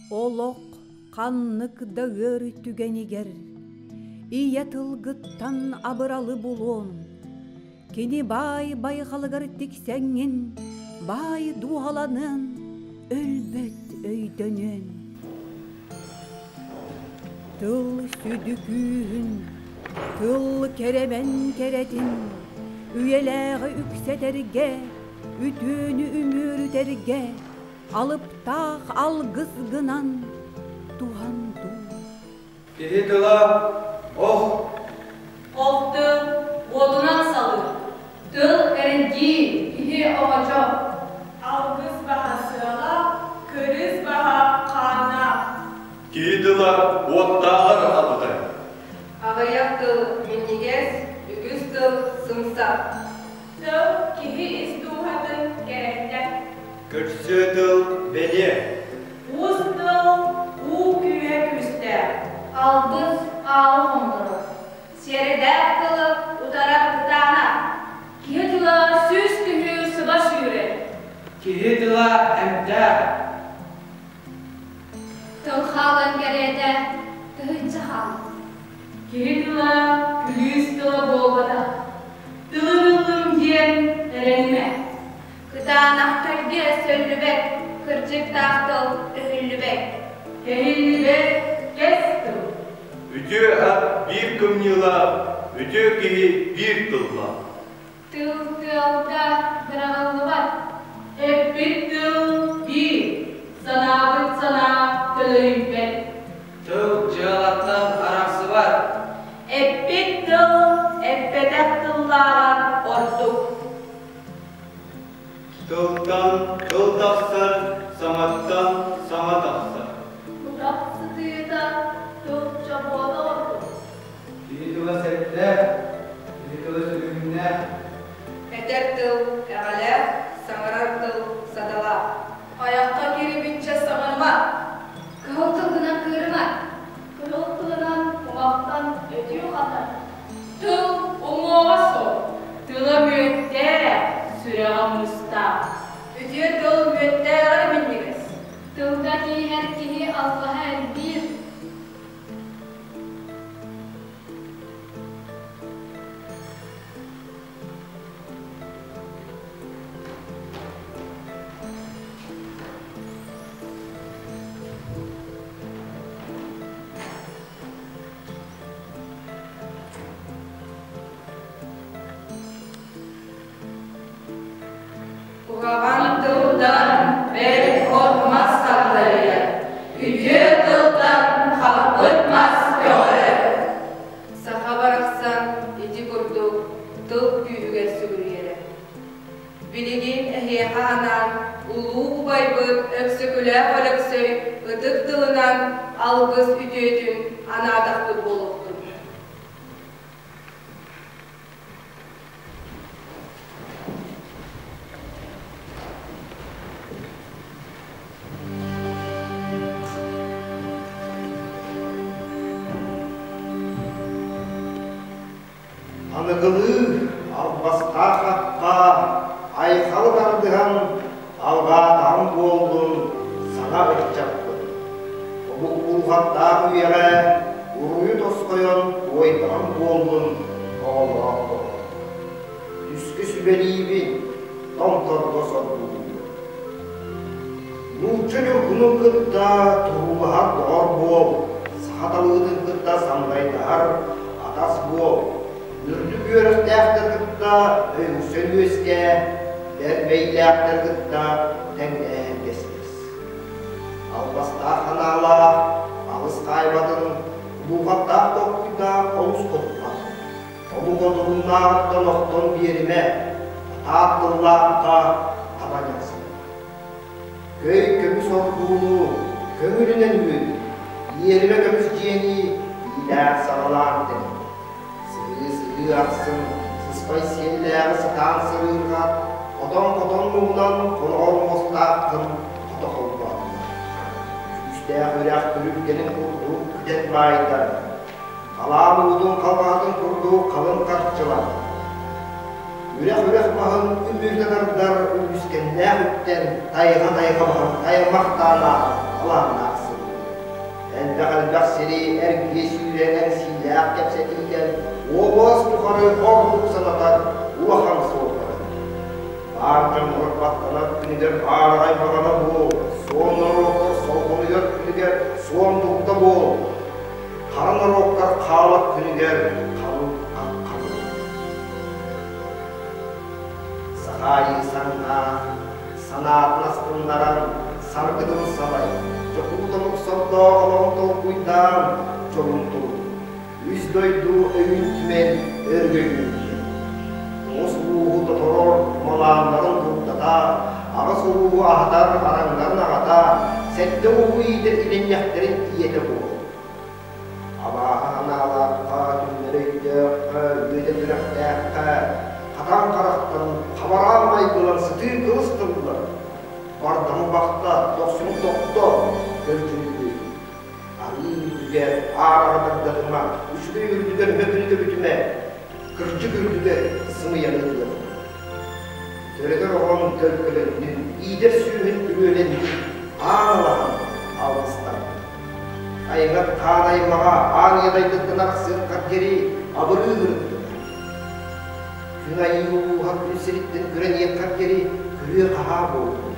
Олох ханнык да ыар түгэнигэр ийэ тылгыттан абыралы булуон, кини баай байҕалыгар тиксэҥҥин баай дууһаланыан, өлбөт өйдөнүөн. Тыл сүдү күүһүн, тыл кэрэмэн кэрэтин, үйэлээҕи үксэтэргэ, үтүөнү үмүөрүтэргэ алыптаах алгыс гынан туһан дуу. Киһи тыла ох. Ох тыл уотунан салыыр. Тыл эрдии, киһи оҕочо. Алгыс баһа сыала, кырыс баһа хааннаах. Киһи тыла уоттааҕар абытай. Аҕыйах тыл минньигэс, үгүс тыл сымса. Тыл киһи ис дууһатын кэрэттэ. Көрсүө тыл бэлиэ. Уус тыл уу күүһэ күүстээх. Алгыс аалы хоҥнорор. Сиэрэдээх тылы утарар кытаанах. Киһи тыла сүүс күһү сыба сүүрэр. Киһи тыла эмтээх. Тыл хаалан кэриэтэ тыһыынча хаалар. Киһи тыла күлүүс тыла буолбатах. Тылын ыллым диэн эрэнимэ. Кытаанах кэлгэ сөллүбэт, кырдьыктаах тыл өһүллүбэт. Кэһиллибэт кэс тыл. Үтүө ат биир кымньыылаах, үтүө киһи биир тыллаах. Тыл тыалга быраҕыллыбат. Эппит тыл биир, санаабыт санаа төлөрүйбэт. Тыл дьыалаттан арахсыбат. Эппит тыл эппэтэх тыллааҕар ордук. Тылтан тыл тахсар, саҥаттан саҥа тахсар. Утах сытыыта тыл чобуота ордук. Киһи тыла сэттээх, киһи тыла сүрүннээх. Этэр тыл эҕэлээх, саҥарар тыл саталаах. Айахха кирибиччэ саҥарыма. Кыһыл тылгынан кыырыма. Кыһыл тылынан кумахтан өтүү хатар. Тыл уҥуоҕа суох, тыла мүөттээх, сүрэҕэ муустаах. Үтүө тыл мүөттээҕэр минньигэс. Тылга тииһэр киһи алҕаһа элбиир. Куһаҕан тылтан бэл от-мас хагдарыйар, үтүө тылтан хаппыт мас көҕөрөр. Саха барахсан ити курдук тыл күүһүгэр сүгүрүйэрэ. Билигин эһиэхэ анаан улуу убайбыт Өксөкүлээх Өлөксөй ытык тылынан алгыс үтүөтүн анаатахпыт буолуохтун. Аныгылыы албастаах акка айхалы тардыһан алҕаатаҕым буоллун саҥа ыччаппыт. Омук булҕаттаах үйэҕэ уруйу тосхойон туойдаҕым буоллун оҕолоох оҕо. Түскү сүбэлиибин, томторго сордуубун. Нуучча ньургунун кытта туруулаһар доҕор буол, саха талыытын кытта самнайдаһар атас буол, үрдүк үөрэхтээхтэр кытта өйүксэн үөскээ, бэрбэйдээхтэр кытта тэҥнээһин кэстэс. Албастаах ханаалаах, алыс хаайбатын, улуухаттаах толкуйдаах олус хотуппат. Омук одуһуннааҕыттан охтон биэримэ, атаах тыллаахха таба ньахсыма. Көй көмүс ордууну көҥүлүнэн үөл, иэримэ көмүс дьиэни иилээн-саҕалаан тэҥ. Сыһыы-сыһыы ахсын сыспай сиэллээҕи сатаан сырыырҕат, хотон-хотон муҥунан хоноҕор муостааххын хото холбоотулар. Күүстээх үрэх күрүлгэнин курдук күтэн баайдар, Халаан уутун халҕаһатын курдук халыҥ харчылар, үрэх-үрэх маһын үмүрүтэ тардар үлүскэннээх үктэн тайҕа-тайҕа баһын таймахтаан ааһар талааннаах сырыы. Элбэх-элбэх сири эргийэ сүүрэн эҥсиилээх кэпсэтиитэн уобалас тухары ордук санатар улахан суолталанар. Баар дьоҥҥор баттанар күнүгэр баараҕай баҕана буол, суон норуоккар солбонуйар күнүгэр суон дурда буол, хара норуоккар хаалар күнүгэр халыҥ хахха буол. Сахаайыы саҥнаах, санаатын астыннаран, саргытын салай, дьокуут омук сордоох олоҕун толкуйдаан, дьолун турук. Үс дойду өйүн түмэн өргөйүүр. Тоҕус улууһу тоторор малааннарын бултата, аҕыс улууһу аһатар араҥнарын аҕата, сэттэ улуу иитэр илинньэхтэрин ийэтэ буол. Абааһы анаалаахха, түҥнэри өйдөөххө, үөдэн үрэхтээххэ, хатан харахтан, хабараан майгылан сытыы кылыс тыллар, бардамы бахта, дохсуну тохто, көлдьүннүү. Арыы үрдүгэр аараҕа дагдатыма, үчүгэй үрдүгэр мөкүнү көбүтүмэ, кырдьык үрдүгэр сымыйаны ылыма. Төрөтөр оҕоҥ төлкөлөннүн, иитэр сүөһүн күрүөлэннин, аан алаһан алгыстан. Айыҥат хаан аймаҕа аан ийэ дайдыттан арахсыаххар диэри абырыы ыһырыттылар. Күн айыы улууһа күн сириттэн күрэниэххэр диэри күрүө-хаһаа буоллун.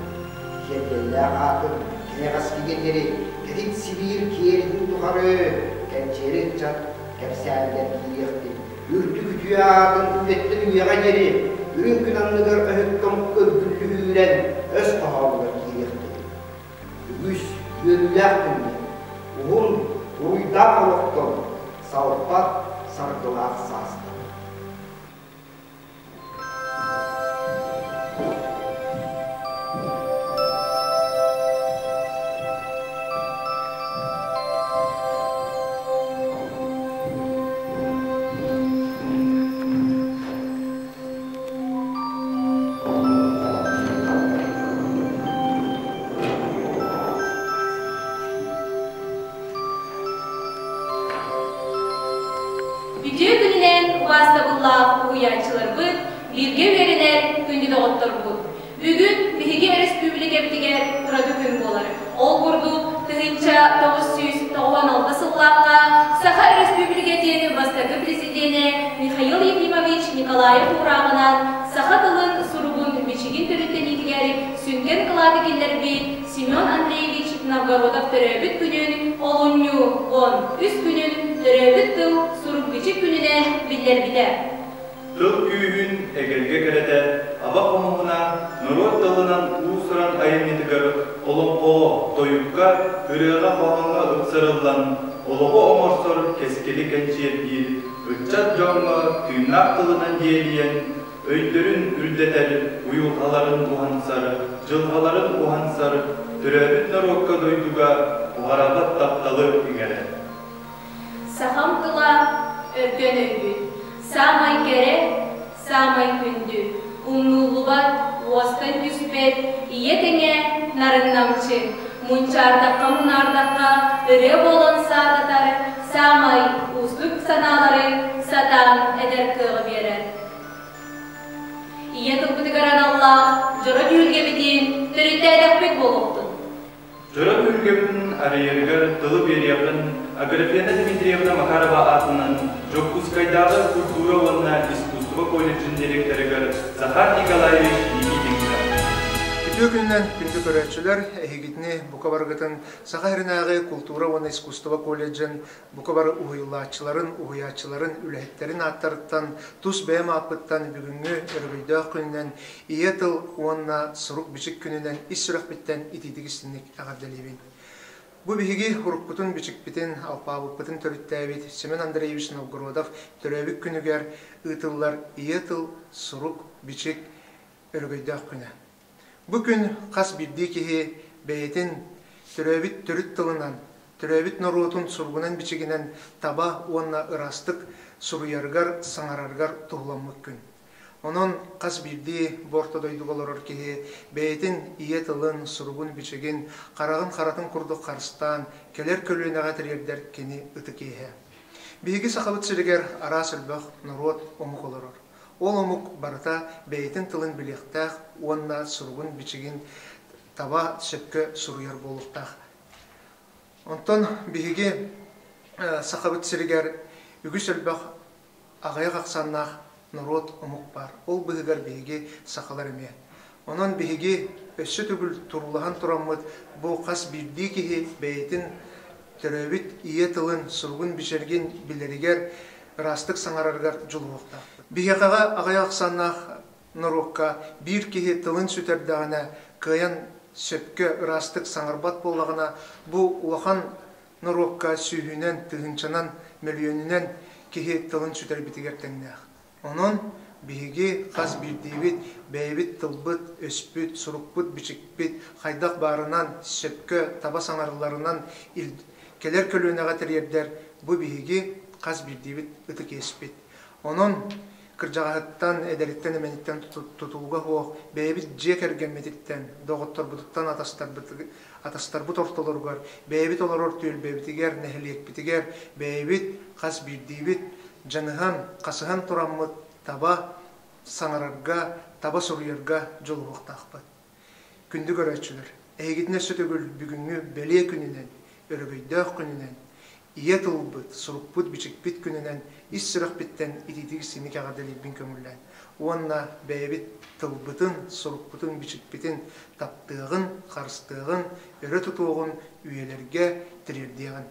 Киэргэллээх аатын кэнэҕэскигэ диэри кэтит сибиир киэритин тухары кэнчиэри ыччат кэпсээнигэр киириэхтин. Үрдүк үтүө аатын үйэттэн үйэҕэ диэри үрүҥ күн анныгар өһүккэ өлгүллүһүүрэн өс хоһоонугар киириэхтин. Үгүс үөрүүлээх күннэр, уһун, уруйдаах олохтон салпат саргылаах саастар. Үтүө күнүнэн убаастабыллаах уһуйааччыларбыт, бииргэ үөрэнэр күндү доҕотторбут! Бүгүн биһиги өрөспүүбүлүкэбитигэр ураты күн буолар. Ол курдук, 1996 сыллаахха Саха Өрөспүүбүлүкэтин бастакы президенэ Михаил Ефимович Николаев уурааҕынан саха тылын суругун-бичигин төрүттэниитигэр сүҥкэн кылааты киллэрбит Семен Андреевич Новгородов төрөөбүт күнүн олунньу 13 күнүн төрөөбүт тыл сурук-бичик күнүнэн биллэрбитэ. Тыл күүһүн эгэлгэ кэрэтэ аба хомуһуна норуот тылынан уус-уран айымньытыгар олоҥхоҕо, тойукка, ырыаҕа-хоһооҥҥо ыпсарыллан олоҕу оҥорсор кэскили кэнчиэрдиир ыччат дьоҥҥо тыыннаах тылынан диэлийэн, өйдөрүн үрдэтэр, уйулҕаларын уһансар, дьылҕаларын уһансар, төрөөбүт норуокка дойдуга уҕараабат тапталы иҥэрэр. Сахам тыла өркөн өйбүт, саамай кэрэ, саамай күндү, умнуллубат, уостан түспэт ийэ тэҥэ нарын-намчы, мунчаардахха-мунаардахха ырыа буолан саататар саамай уустук санаалары сатаан этэр кыаҕы биэрэр. Ийэ тылбытыгар аналлаах дьоро түһүлгэбитин төрүттээтэхпит буолуохтун. Дьоро түһүлгэбитин арыйарыгар тылы биэриэҕин Аграфена Дмитриевна Макарова аатынан Дьокуускайдааҕы культура уонна искусство колледжын директорыгар Захар Николаевич Никитиҥҥа. Үтүө күнүнэн күндү көрөөччүлэр, эһигитини бука барыгытын Саха сиринээҕи култуура уонна искусство колледжын бука бары уһуйуллааччыларын, уһуйааччыларын, үлэһиттэрин ааттарыттан, тус бэйэм ааппыттан бүгүҥҥү өрөгөйдөөх күнүнэн Ийэ тыл уонна сурук-бичик күнүнэн ис сүрэхпиттэн итиитик-истиҥник эҕэрдэлиибин. Бу биһиги уруккутун бичикпитин, алпаабыппытын төрүттээбит Семен Андреевич Новгородов төрөөбүт күнүгэр ыытыллар Ийэ тыл, сурук-бичик өрөгөйдөөх күнэ. Бу күн хас биирдии киһи бэйэтин төрөөбүт төрүт тылынан, төрөөбүт норуотун суругунан-бичигинэн таба уонна ыраастык суруйарыгар, саҥарарыгар туһуламмыт күн. Онон хас биирдии бу орто дойдуга олорор киһи бэйэтин ийэ тылын, суругун-бичигин, хараҕын харатын курдук харыстаан, кэлэр көлүөнэҕэ тириэрдэр кини ытык иэһэ. Биһиги Сахабыт сиригэр араас элбэх норуот, омук олорор. Ол омук барыта бэйэтин тылын билиэхтээх уонна суругун-бичигин таба сөпкө суруйар буолуохтаах. Онтон биһиги Сахабыт сиригэр үгүс элбэх аҕыйах ахсааннаах норуот омук баар. Ол быһыгар биһиги сахалар эмиэ. Онон биһиги өссө төгүл туруулаһан тураммыт бу хас биирдии киһи бэйэтин төрөөбүт ийэ тылын, суругун-бичэргин билэригэр, ыраастык саҥарарыгар дьулуһуохтаахпыт. Биһиэхэҕэ аҕыйах ахсааннаах норуокка биир киһи тылын сүтэрдэҕинэ, кыайан сөпкө ыраастык саҥарбат буоллаҕына, бу улахан норуокка сүүһүнэн, тыһыынчанан, мөлүйүөнүнэн киһи тылын сүтэрбитигэр тэҥнээх. Онон биһиги хас биирдиибит бэйэбит тылбыт, өспүт, сурукпут-бичикпит хайдах баарынан, сөпкө таба саҥарылларынан кэлэр көлүөнэҕэ тириэрдэр бу биһиги хас биирдиибит ытык иэспит. Онон кырдьаҕаһыттан, эдэриттэн эмэниттэн тутулуга суох бэйэбит дьиэ кэргэммититтэн, доҕотторбутуттан атастарбыт ортолоругар, бэйэбит олорор түөлбэбитигэр, нэһилиэкпитигэр бэйэбит хас биирдиибит дьаныһан, хасыһан тураммыт таба саҥарарга, таба суруйарга дьулуһуохтаахпыт. Күндү көрөөччүлэр, эһигитин өссө төгүл бүгүҥҥү бэлиэ күнүнэн, өрөгөйдөөх күнүнэн, ийэ тылбыт, сурукпут-бичикпит күнүнэн ис сүрэхпиттэн итиитик симик эҕэрдэлиирбин көҥүллээн уонна бэйэбит тылбытын, сурукпутун-бичикпитин таптыаҕын, харыстыаҕын, өрө тутуоҕун үйэлэргэ тириэрдиэҕин.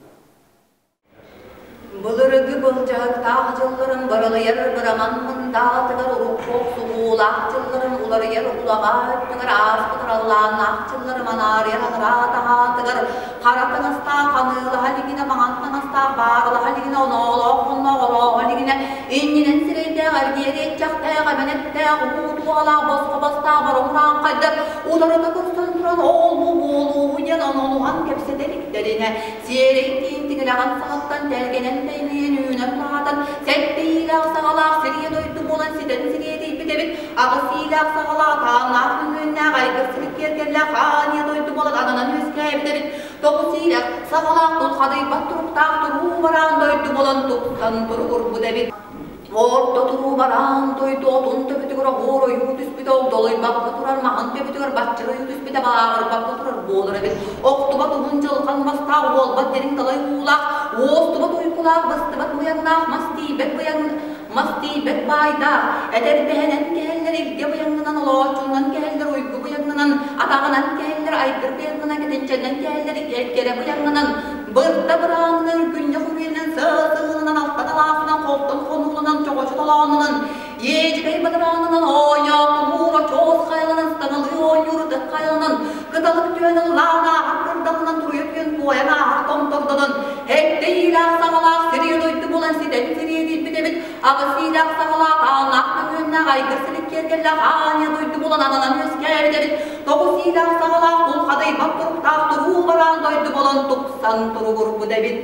Былыргы былдьаһыктаах дьылларын барылыйар быраман мындаатыгар урукку охсуһуулаах дьылларын уларыйар улаҕаа өттүгэр ааспыт араллааннаах дьыллары манаарыйар анараа таһаатыгар хара таҥастаах ханыылаһа илигинэ маҥан таҥастаах баарылаһа илигинэ оноолоох онноох орооһо илигинэ иннинэн сирэйдээх эргиэриэччэхтээх эмэнэттээх уу туһалаах босхо бастаах боруҥурааҥхайдар утарыта көрсөн туран ол-бу буолууһу диэн онолуһан кэпсэтэ иликтэринэ Сиэрэй тииҥ тиҥилэҕин саҕаттан тэлгэнэн тэймийэн үүнэн улаатан, сэттэ иилээх саҕалаах сирийэ дойду буолан ситэн сириэдийбит эбит, аҕыс иилээх саҕалаах тааннаах мөҥүөннээх айгыр силик киэргэллээх аан ийэ дойду буолан ананан үөскээбит эбит, тоҕус иилээх саҕалаах тулхадыйбат туруктаах туруу бараан дойду буолан тупсан туругурбут эбит. Орто туруу бараан дойду отун төбөтүгэр оһуор ойуу түспүтэ огдолуйбакка турар маһын төбөтүгэр баччыр ойуу түспүтэ бааҕырбакка турар буолар эбит. Охтубат уһун дьылҕан мастаах уолбат дириҥ далай уулаах, уостубат уйгулаах быстыбат быйаҥнаах мас тиийбэт быйаҥ мас тиийбэт баайдаах, этэрбэһэнэн кэһэллэр илгэ быйаҥнанан олооччунан кэһэллэр уйгу быйаҥнанан, атаҕынан кэһэллэр айгыр быйаҥнанан, кэтинчэнэн кэһэллэр кэрэ быйаҥнанан, Бырта быраанынан, күнньэх үрүйэнэн, сыа-сыһыанынан, алтан алааһынан, холтон хонууланан, чоҕочу толоонунан, иэдьэгэй бадараанынан, оонньоох тумуур очуос хайаланан, саҥалыы оонньуур ытык хайаланан, кыталык түөн ыллаан ааһар кырдалынан, туруйа түөн туойан ааһар томтордонон, сэттэ иилээх саҕалаах сирийэ дойду булан ситэн сириэдийбит эбит, аҕыс иилээх саҕалаах ааннаах мөҥүөннээх айгыр силик киэргэллээх аанньа дойду булан ананан үөскээбит эбит, Тоҕус иилээх саҕалаах тулхадыйбат туруктаах туруу бараан дойду буолан тупсан туругурбут эбит.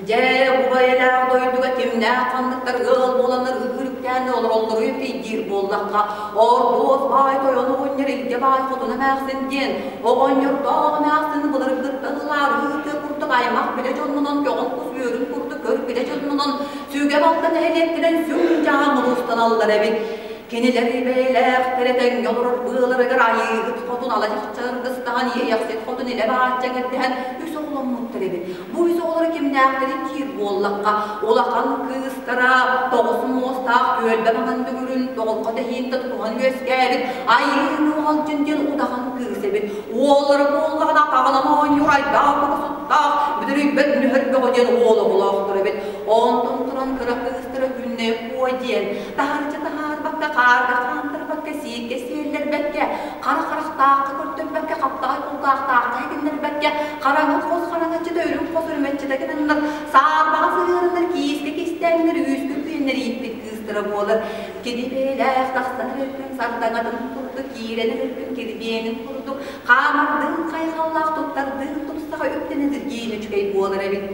Дьэ, убайалаах дойдуга кимнээх ханныктар ыал буоланнар ыһыырыктээн олороллоруй диир буоллахха, ордуос баай тойон оҕонньор илгэ баай хотун эмээхсин диэн, оҕонньордоох эмээхсин былыргыттан ылаарыы тыа курдук аймах билэ дьоннонон көҕүн кус үөрүн курдук көр билэ дьоннонон сүгэ балта нэһилиэктэрин сүҥ-дьаам улуустаналлар эбит. Кинилэр бэйэлээхтэрэ тэҥҥэ олорор быаларыгар айыыһыт хотун ала чахчыргыстаһан иэйэхсит хотун илэ баачча эҥэрдэһэн үс оҕоломмуттар эбит. Бу үс оҕолоро кимнээхтэрин диир буоллахха, улахан кыыстара тоҕус муостаах түөлбэ маҥан дүҥүрүн тоҕолхо тэһиинтэ тутуһан үөскээбит айыы нуоҕалдьын диэн удаҕан кыыс эбит. Уоллара буоллаҕына атаҕынан оонньуур айдаах суттаах, бүдүрүйбэт нүһэр бөҕө диэн уол оҕолоохтор эбит. Онтон туран кыра кыыстара Күннэй Куо диэн Таһырдьа таһаарбакка, хаарга хаамтарбакка, сииккэ сиэллэрбэккэ, хара харахтаахха көрдөрбөккө, хаптаҕай кулгаахтаахха иһитиннэрбэккэ, хараҥа хос хараҥаччыта, үрүҥ хос үрүмэччитэ гынаннар, саарбаҕа сыһыарыннар, киискэ кистээннэр, үүскэ күөннэр ииппит кыыстара буолар. Кини бэйэлээх тахсан эрэр күн сардаҥатын курдук, киирэн эрэр күн кирбиэнин курдук, хаамардыын хайҕаллаах, туттардыын тупсаҕа үктэнэ диргиин үчүгэй буолар эбит.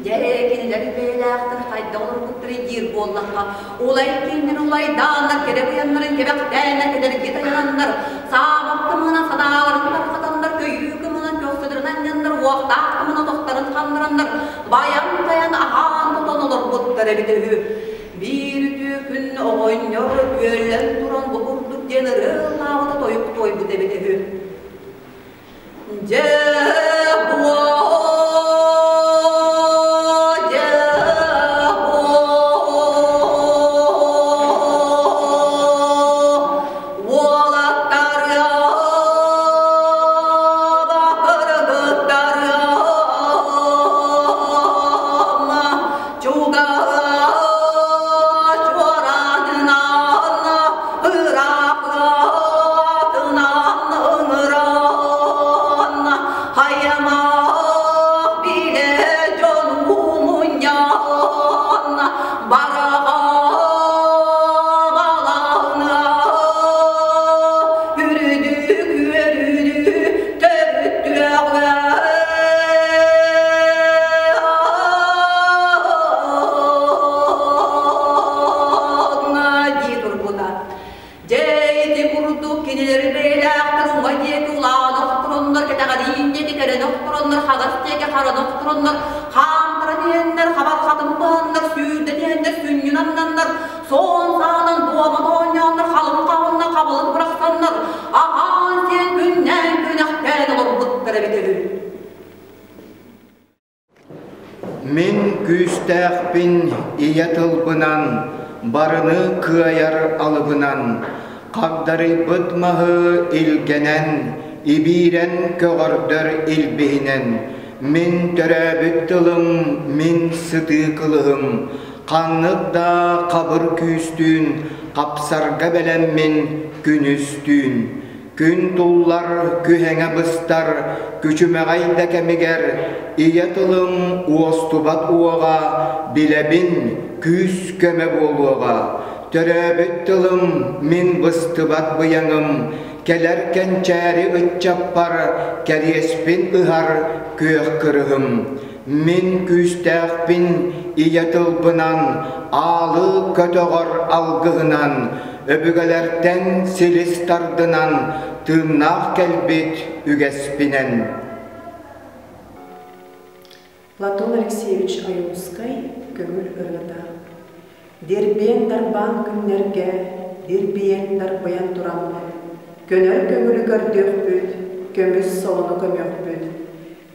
Дьэ, кинилэр бэйэлээхтэр хайдах олорбуттарый диир буоллахха, улай кииннэр улайдааннар, кэрэ быйаннарын кэбэхтээннэр, кэдэрги тайананнар, саабап кымынан санааларын тарҕатаннар, көйүү кымынан көхсүлэрин анньаннар, уохтаах кымынан отохторун ханнараннар, байан-тайан аһаан тутан олорбуттар эбитэ үһү. Биир үтүө күн оҕонньор күөллэн туран бу курдук диэн ырыа ыллаабыта тойук туойбут эбитэ үһү. Дьэ, буо Хаҥалас диэки хараны охтороннор, хаамтаран иһэннэр, хабарҕатын быһаннар, сүүрдэн иһэннэр, сүнньүн аннаннар, суон саанан дуомат оонньооннор, халыҥ хаҕынна хабылык бырахсаннар, аһаан-сиэн күннээн күнэхтээн олорбуттар эбитэ үһү. Мин күүстээхпин ийэ тылбынан, барыны кыайар алыбынан, хагдарыйбыт маһы илгэнэн, ибиирэн көҕөрдөр илбиһинэн, мин төрөөбүт тылым, мин сытыы кылыһым, ханнык да хабыр күүстүүн хапсарга бэлэммин күнүс-түүн. Күн туллар, күһэҥэ быстар, күчүмэҕэй да кэмигэр ийэ тылым уостубат уоҕа, билэбин, күүс-көмө буолуоҕа. Төрөөбүт тылым мин быстыбат быйаҥым, кэлэр кэнчээри ыччаппар кэриэспин ыһар күөх кырыһым. Мин күүстээхпин ийэ тылбынан, аалы көтөҕөр алгыһынан, өбүгэлэртэн силис тардынан, тыыннаах кэлбит үгэспинэн. Платон Алексеевич Ойуунскай көҥүл ырыата Дирбиэн дарбаан күннэргэ дирбиэн дарбайан тураммыт, көнөр көҥүлү көрдүөхпүт, көмүс солону көмүөхпүт.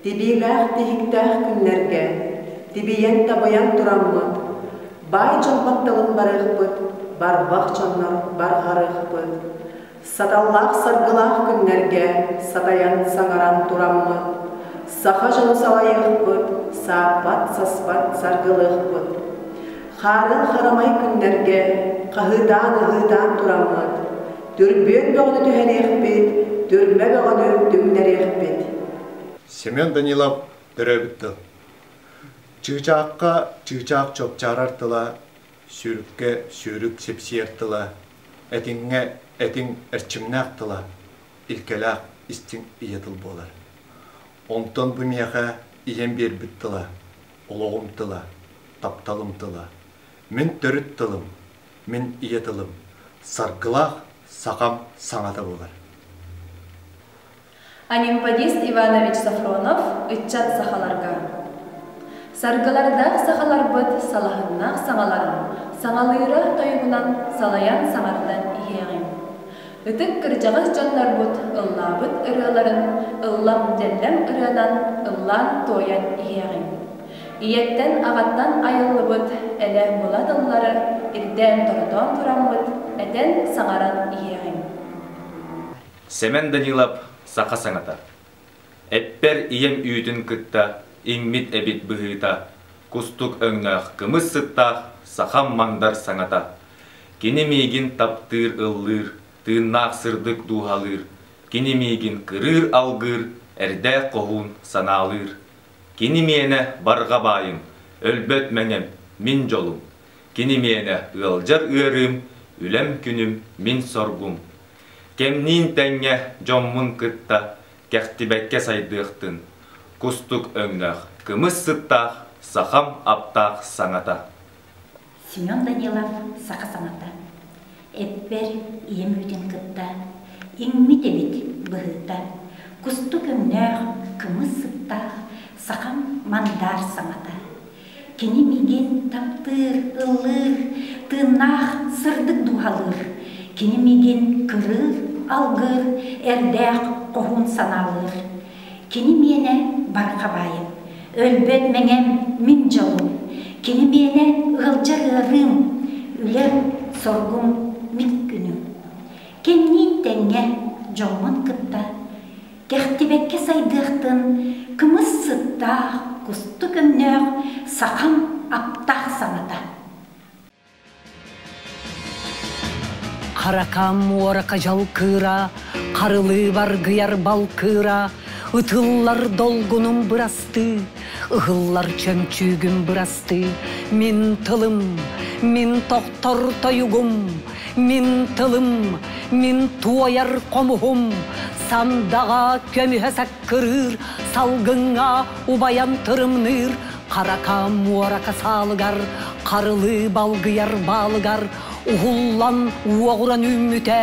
Тибиилээх тиһиктээх күннэргэ тибийэн-табайан тураммыт, баай дьон батталын барыахпыт, барбах дьоннор барҕарыахпыт. Саталлаах саргылаах күннэргэ сатайан саҥаран тураммыт, саха дьону салайыахпыт, сааппат-саспат саргылыахпыт. Хаарын харамай күннэргэ хаһыытаан-ыһыытаан тураммыт, түрбүөн бөҕөнү түһэриэхпит, түрмэ бөҕөнү түҥнэриэхпит. Семен Данилов төрөөбүт тыл. Чыычаахха чыычаах чопчаарар тыла, сүүрүккэ сүүрүк сипсийэр тыла, этиҥҥэ этиҥ эрчимнээх тыла, илгэлээх истиҥ ийэ тыл буолар. Онтон бу миэхэ ийэм биэрбит тыла, олоҕум тыла, тапталым тыла, мин төрүт тылым, мин ийэ тылым, саргылаах сахам саҥата буолар. Анемподист Иванович Софронов ыччат сахаларга Саргылардаах сахаларбыт салаһыннаах саҥаларын саҥалыыра тойугунан салайан саҥардан иһиэҕиҥ. Ытык кырдьаҕас дьоннорбут ыллаабыт ырыаларын ыллам-дьэллэм ырыанан ыллаан-туойан иһиэҕиҥ. Ийэттэн-аҕаттан айыллыбыт элэ-была тыллары ирдээн-торотоон тураммыт этэн саҥаран иһиэҕиҥ. Сэмэн Данилов саха саҥата. Эппэр ийэм үүтүн кытта иҥмит эбит быһыыта, кустук өҥнөөх кымыс сыттаах сахам мандар саҥата. Кини миигин таптыыр ыллыыр, тыыннаах сырдык дууһалыыр, кини миигин кырыыр алгыыр, эрдээх хоһуун санаалыыр. Кини миэнэ барҕа баайым, өлбөт мэҥэм, мин дьолум. Кини миэнэ ыалдьар ыарыым, үлэм күнүм, мин соргум. Кэмниин тэҥҥэ дьоммун кытта кэхтибэккэ сайдыахтын, кустук өҥнөөх, кымыс сыттаах сахам аптаах саҥата. Семен Данилов саха саҥата. Эппэр ийэм үүтүн кытта иҥмит эбит быһыыта, кустук өҥнөөх, кымыс сыттаах сахам мандаар саҥата. Кини миигин таптыыр, ыллыыр, тыыннаах сырдык дууһалыыр. Кини миигин кырыыр, алгыыр, эрдээх хоһуун санаалыыр. Кини миэнэ барҕа баайым, өлбөт мэҥэм мин дьолум. Кини миэнэ ыалдьар ыарыым, үлэм, соргум, мин күнүм. Кимниин тэҥҥэ дьоммун кытта Кэхтибэккэ сайдыахтын кымыс сыттаах, кустук өҥнөөх сахам аптаах саҥата. Харакам муора хадьалкыыра, харылыы баргыйар балкыыра, ытыллар долгунум бырастыы, ыһыллар чөмчүүгүм бырастыы, мин тылым, мин тохтор тойугум, Мин тылым, мин туойар хомуһум, сандаҕа көмүһэ саккырыыр, салгыҥҥа убайан тырымныыр, харака муорака саалыгар, харылыы балгыйар баалыгар, Уһуллан уоҕуран үүммүтэ,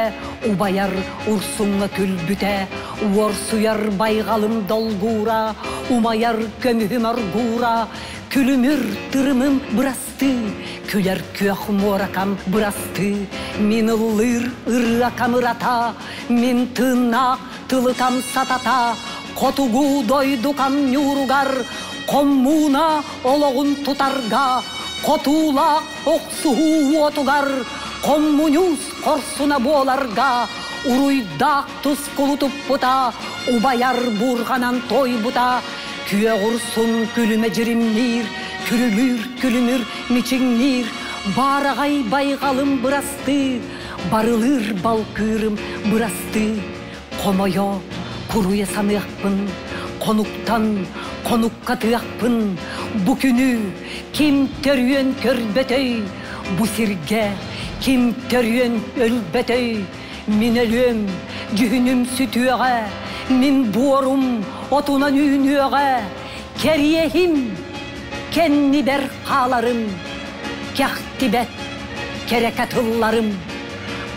убайар урсуҥҥа күлбүтэ, уорсуйар байҕалым долгуура, умайар көмүһүм оргуура, күлүмүр тырымым бырастыы, күлэр күөх муоракам бырастыы, мин ыллыыр ырыакам ырата, мин тыыннаах тылыкам сатата, хотугу дойдукам ньууругар, хоммууна олоҕун тутарга, хотуулаах охсуһуу уотугар, хоммуньуус хорсуна буоларга, уруйдаах тускулу туппута, убайар буурҕанан туойбута, күөх урсун күлүмэ дьиримниир, күрүлүүр күлүмүр мичиҥниир, баараҕай байҕалым бырастыы, барылыыр балкыырым бырастыы, хомойо, куруйа саныахпын, хонуктан хонукка тыахпын, бу күнү ким төрүөн көрбөтөй, бу сиргэ ким төрүөн өлбөтөй, мин өлүөм, дьүһүнүм сүтүөҕэ, мин буорум отунан үүнүөҕэ, кэриэһим кэннибэр хааларым, кэхтибэт кэрэкэ тылларым.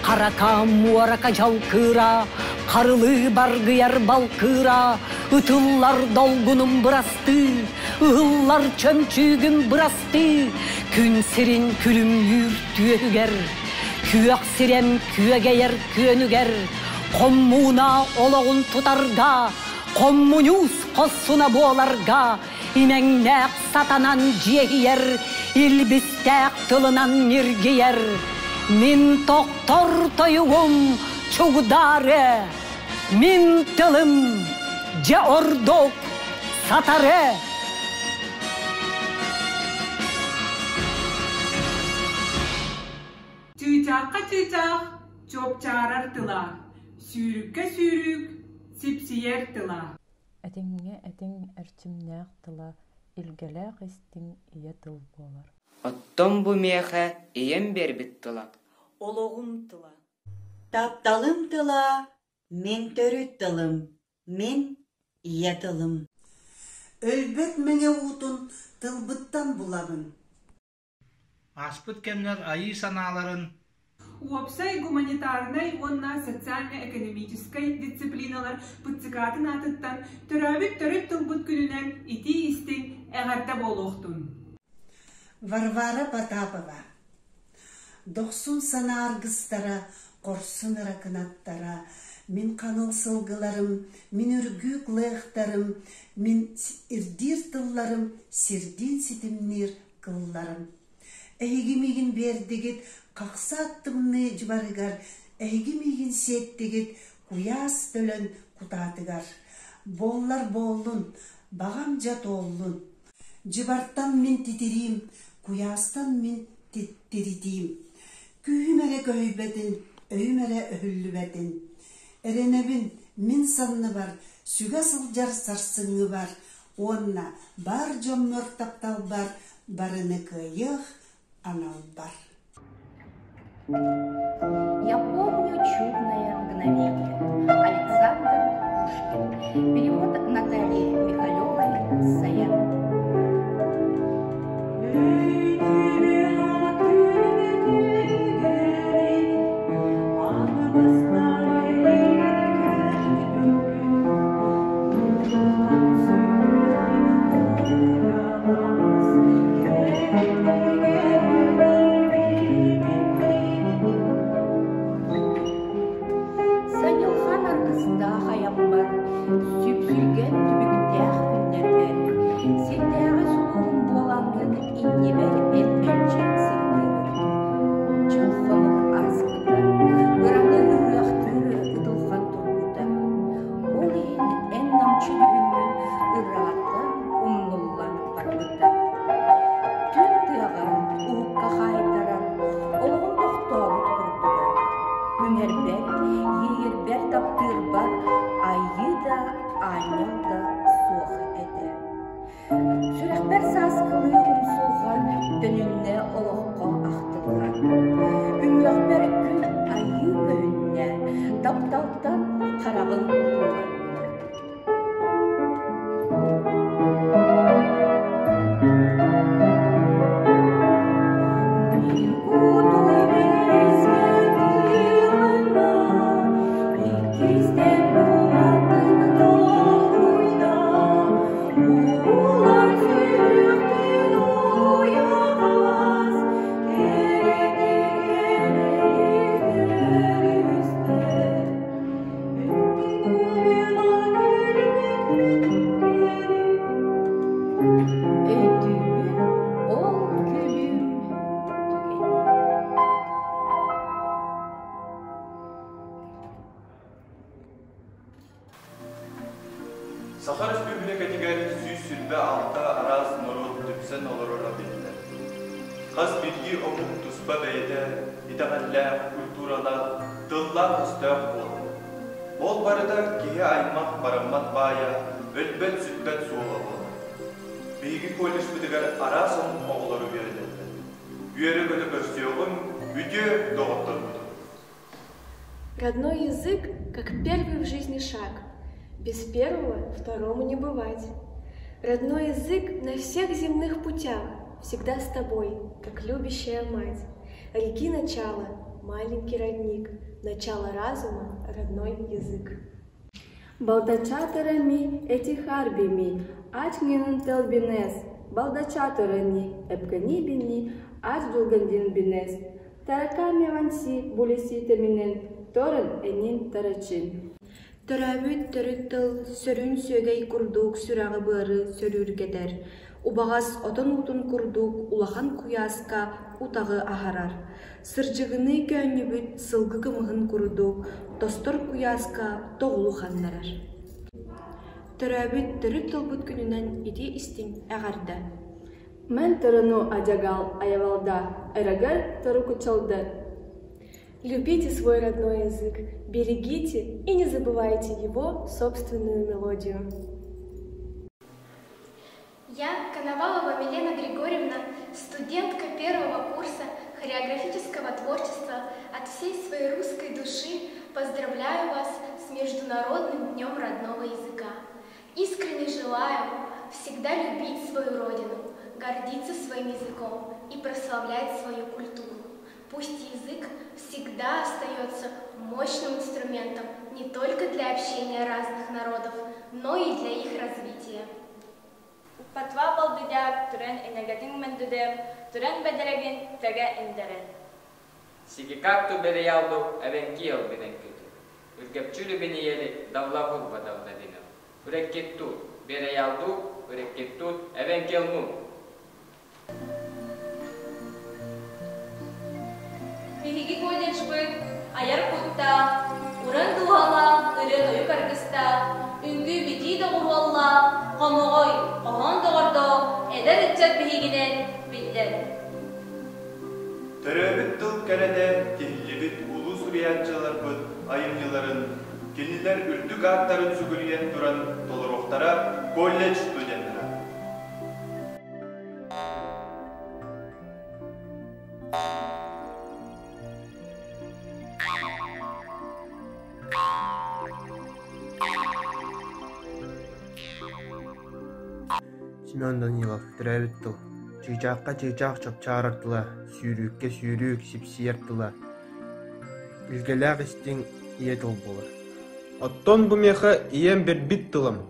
Харака муорака дьалкыыра, харылыы баргыйар балкыыра, ытыллар долгунум бырастыы, ыһыллар чөмчүүгүм бырастыы, күн сирин күлүмнүүр түөһүгэр, күөх сирэм күөгэйэр күөнүгэр, хоммууна олоҕун тутарга, хоммуньуус хоссуна буоларга, имэҥнээх сатанан дьиэһийэр, илбистээх тылынан ньиргийэр. Мин тохтор тойугум чугдаары, мин тылым дьэ ордук сатары. Чыычаахха чыычаах чуопчаарар тыла, сүүрүккэ сүүрүк сипсийэр тыла. Этиҥҥэ этиҥ эрчимнээх тыла, илгэлээх истиҥ ийэ тыл буолар. Оттон бу миэхэ ийэм биэрбит тыла. Олоҕум тыла. Тапталым тыла, мин төрүт тылым, мин ийэ тылым. Өлбөт мэҥэ уутун тылбыттан булабын. Ааспыт кэмнэр айыы санааларын Уопсай гуманитарнай уонна социально-экономическай дисциплиналар ПЦК-тын аатыттан төрөөбүт төрүт тылбыт күнүнэн итии-истиҥ эҕэрдэ буолуохтун! Варвара Потапова Дохсун санаа аргыстара, хорсун ыра кынаттара, мин хаҥыл сылгыларым, мин үргүүк лыахтарым, мин ирдиир тылларым, сирдиин ситимниир кылларым. Эһиги миигин биэрдигит хахсаат тымныы дьыбарыгар, эһиги миигин сиэттигит куйаас төлөн кутаатыгар. Буоллар буоллун, баҕам дьэ туоллун. Дьыбартан мин титириим, куйаастан мин тиритиим. Күүһүм эрэ көһүйбэтин, өйүм эрэ өһүллүбэтин. Эрэнэбин мин санныбар, сүгэ сылдьар сарсыҥҥыбар уонна бар дьоммор тапталбар барыны кыайыах аналбар. Я помню чудное мгновение. Александр Пушкин. Перевод Натальи Михалевой Саян. Санилхан аргыстаах айаммар, сүпсүлгэн түбүктээх күннэрбэр, Өйдүүбүн ол күлүм түгэни. Саха Республикатыгар 126 араас норуот түмсэн олороро биллэр. Хас биирдии омук туспа бэйэтэ итэҕэллээх, культуралаах, тыллаах-өстөөх буолар. Ол барыта киһи аймах бараммат баайа, өлбөт-сүппэт суола буолар. Биһиги колледжпытыгар араас омук оҕолору үөрэтэллэр. Үөрэ-көтө көрсүөҕүҥ, үтүө доҕотторбутун! Родной язык, как первый в жизни шаг. Без первого второму не бывать. Родной язык на всех земных путях всегда с тобой, как любящая мать. Реки начало, маленький родник, начало разума, родной язык. Балдачатарами этихарбими, ачнинын телбинес, балдачатарани эпкани бини, ач дулгандин бинес, тараками ванси булеси теминен, торын энин тарачин. Төрөөбүт төрүт тыл сөрүүн сүөгэй курдук сүрэҕи-быары сөрүүргэтэр, убаҕас отон уутун курдук улахан куйааска утаҕы аһарар, сырдьыгыныы көөнньүбүт сылгы кымыһын курдук тостор куйааска тоҕулу ханнарар. Төрөөбүт төрүт тылбыт күнүнэн итии-истиҥ эҕэрдэ! Мэн тырыну адьагал аявалда, эрэгэр торукучалды. Любите свой родной язык, берегите и не забывайте его собственную мелодию. Я, Коновалова Милена Григорьевна, студентка первого курса хореографического творчества, от всей своей русской души поздравляю вас с Международным днем родного языка. Искренне желаю всегда любить свою родину, гордиться своим языком и прославлять свою культуру. Пусть язык всегда остается мощным инструментом не только для общения разных народов, но и для их развития. Уппатва балдыдя түрен энегетин мендүдем, түрен бедерегин теге индерен. Сигикатту береялду эвенки елбинен күтү. Үргепчүлү бинiyeli давлавур бадавдадина. Үреккетту береялду, үреккетту эвенкелну. Биһиги колледжбыт айар куттаах, уран дууһалаах ырыа-тойук аргыстаах, үҥкүү-битии доҕуһуоллаах, хомоҕой, хоһоон доҕордоох эдэр ыччат биһигинэн биллэр. Төрөөбүт тыл кэрэтэ тиһиллибит улуу суруйааччыларбыт айымньыларын, кинилэр үрдүк ааттарын сүгүрүйэн туран толоруохтара колледж студеннара. Семен Данилов төрөөбүт тыл Чыычаахха чыычаах чопчаарар тыла, сүүрүүккэ сүүрүүк сипсийэр тыла, илгэлээх истиҥ ийэ тыл буолар. Оттон бу миэхэ ийэм бэрбит тылым,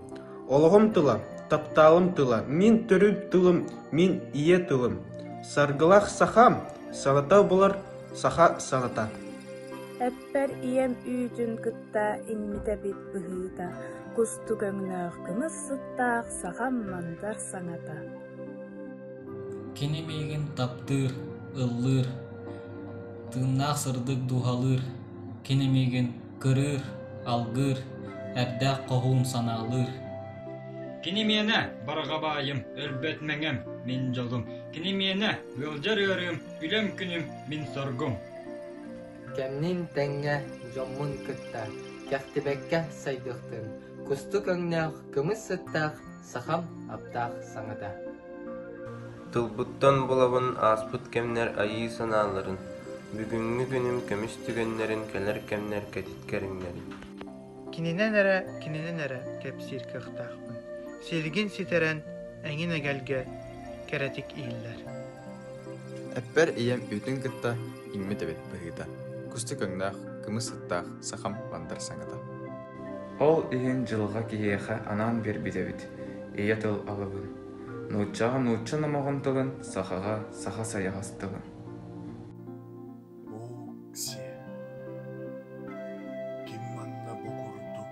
олоҕум тыла, тапталым тыла, мин төрүт тылым, мин ийэ тылым. Саргылаах сахам, саҥата булар саха саҥата. Эппэр ийэм үүтүн кытта иҥмит эбит быһыыта, кустук өҥнөөх кымыс сыттаах сахам мандар саҥата. Кини миигин таптыыр, ыллыыр, тыыннаах сырдык дууһалыыр, кини миигин кырыыр, алгыыр, эрдээх хоһуун санаалыыр. Кини миэнэ, барҕа баайым, өлбөт мэҥэм, мин дьолум. Кини миэнэ, ыалдьар ыарыым, үлэм күнүм, мин соргум. Кэмниин тэҥҥэ дьоммун кытта кэхтибэккэ сайдыахтын, кустук өҥнөөх, кымыс сыттаах сахам аптаах саҥата. Тылбыттан булабын ааспыт кэмнэр айыы санааларын, бүгүҥҥү күнүм көмүс түгэннэрин кэлэр кэмнэр кэтит кэриҥнэрин. Кининэн эрэ, кининэн эрэ кэпсиир кыахтаахпын. Силигин ситэрэн, эҥин эгэлгэ кэрэтик иһиллэр. Эппэр ийэм үүтүн кытта иҥмит эбит быһыыта, кустук өҥнөөх, кымыс сыттаах сахам мандар саҥата. Ол иһин дьылҕа киһиэхэ анаан биэрбит эбит ийэ тыл алыбын, нууччаҕа нуучча номоҕон тылын, сахаҕа саха сайаҕас тылын. Оок-сиэ, ким манна бу курдук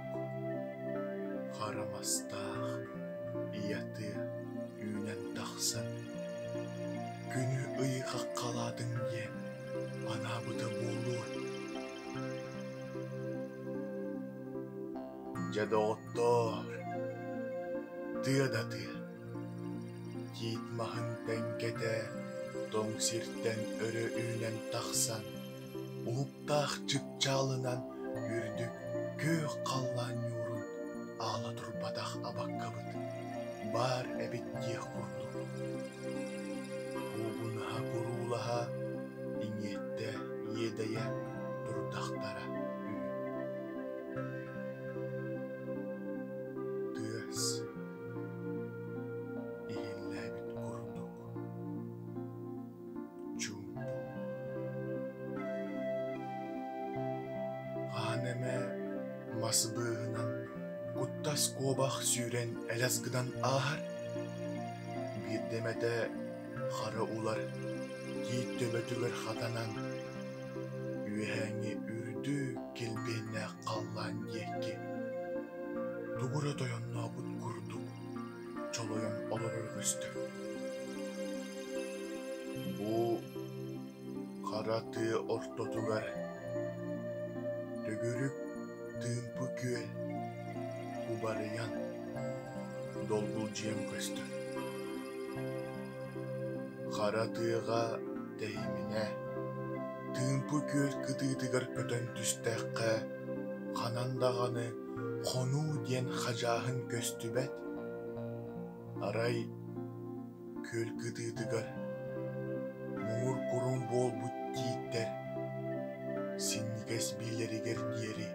хара мастаах ийэ тыа үүннэ? Дьэ, доҕоттоор, тыа да тыа, тиит маһын тэҥкэтэ тоҥ сиртэн өрө үүнэн тахсан, уһуктаах чыпчаалынан үрдүк күөх халлаан ньуурун аала турбатах абаккабыт баар эбит диэх курдук. Куугунаһа куруулаһа, иҥиэттэ иэдэйэ турдахтара үһү. Тыас иһиллээбит курдук чуумпу. Хаһан эмэ мас быыһынан куттас куобах сүүрэн элэс гынан ааһар, биирдэ эмэтэ хара улар тиит төбөтүгэр хатанан үөһээҥҥи үрдүк килбиэннээх халлаан диэки тугу эрэ тойоннообут курдук чолойон олороро көстөр. Бу хара тыа ортотугар төгүрүк тыымпы күөл кубарыйан долгулдьуйан көстөр. Хара тыаҕа тэйиминэ, тыымпы күөл кытыытыгар көтөн түстэххэ, ханан даҕаны хонуу диэн хадьааһын көстүбэт. Арай күөл кытыытыгар муҥур куруҥ буолбут тииттэр синньигэс биилэригэр диэри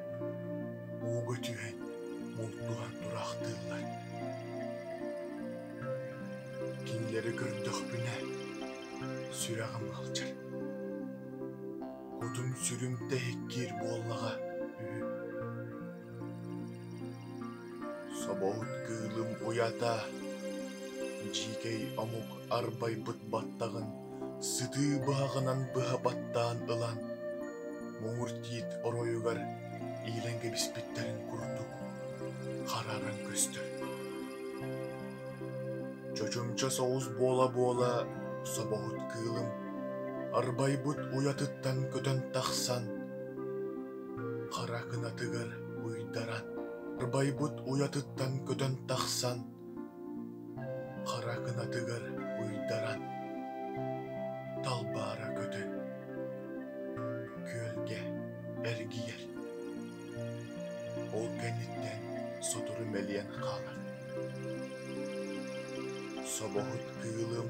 ууга түһэн мултуһан тураахтыыллар. Кинилэри көрдөхпүнэ, сүрэҕим ыалдьар. Кутум-сүрүм тэһиккиир буоллаҕа үһү. Собоһут кыылым уйата, дьиикэй омук арбайбыт баттаҕын сытыы быһаҕынан быһа баттаан ылан, муҥур тиит оройугар иилэн кэбиспиттэрин курдук харааран көстөр. Чочумча соҕус буола-буола собоһут кыылым арбайбыт уйатыттан көтөн тахсан, хара кынатыгар уйдаран, арбайбыт уйатыттан көтөн тахсан, хара кынатыгар уйдаран, талбаара көтөн, күөлгэ эргийэр. Ол кэнниттэн сотору мэлийэн хаалар. Собоһут кыылым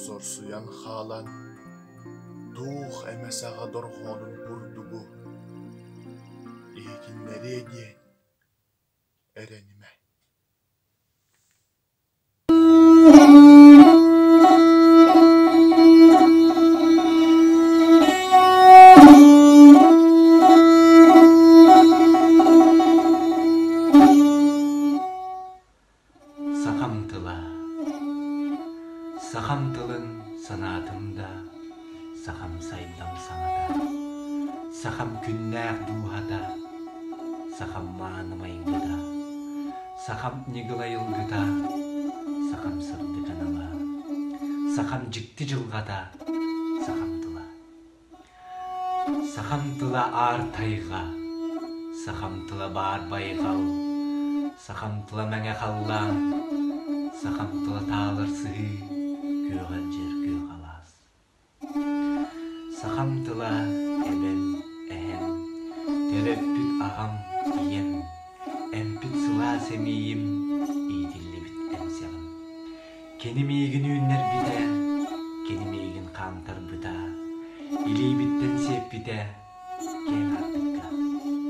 сорсуйан хаалан, туох эмэ саҕа дорҕоонун курдугу иһитиннэриэ диэн эрэнимэ. Сахам тыла Сахам тылын санаатым да, сахам сайдам саҥата, сахам күннээх дууһата, сахам мааны майгыта, сахам ньыгыл айылгыта, сахам сырдык анала, сахам дьикти дьылҕата, сахам тыла. Сахам тыла аар тайҕа, сахам тыла баар байҕал, сахам тыла мэҥэ халлаан, сахам тыла таалар сыһыы, күөҕэлдьийэр күөх алаас. Сахам тыла эбэм, эһэм, төрөппүт аҕам, ийэм, эмпит сылаас эмиийим, иитиллибит эмсэҕим. Кини миигин үүннэрбитэ, кини миигин хаамтарбыта, илиибиттэн сиэппитэ, киэҥ аартыкка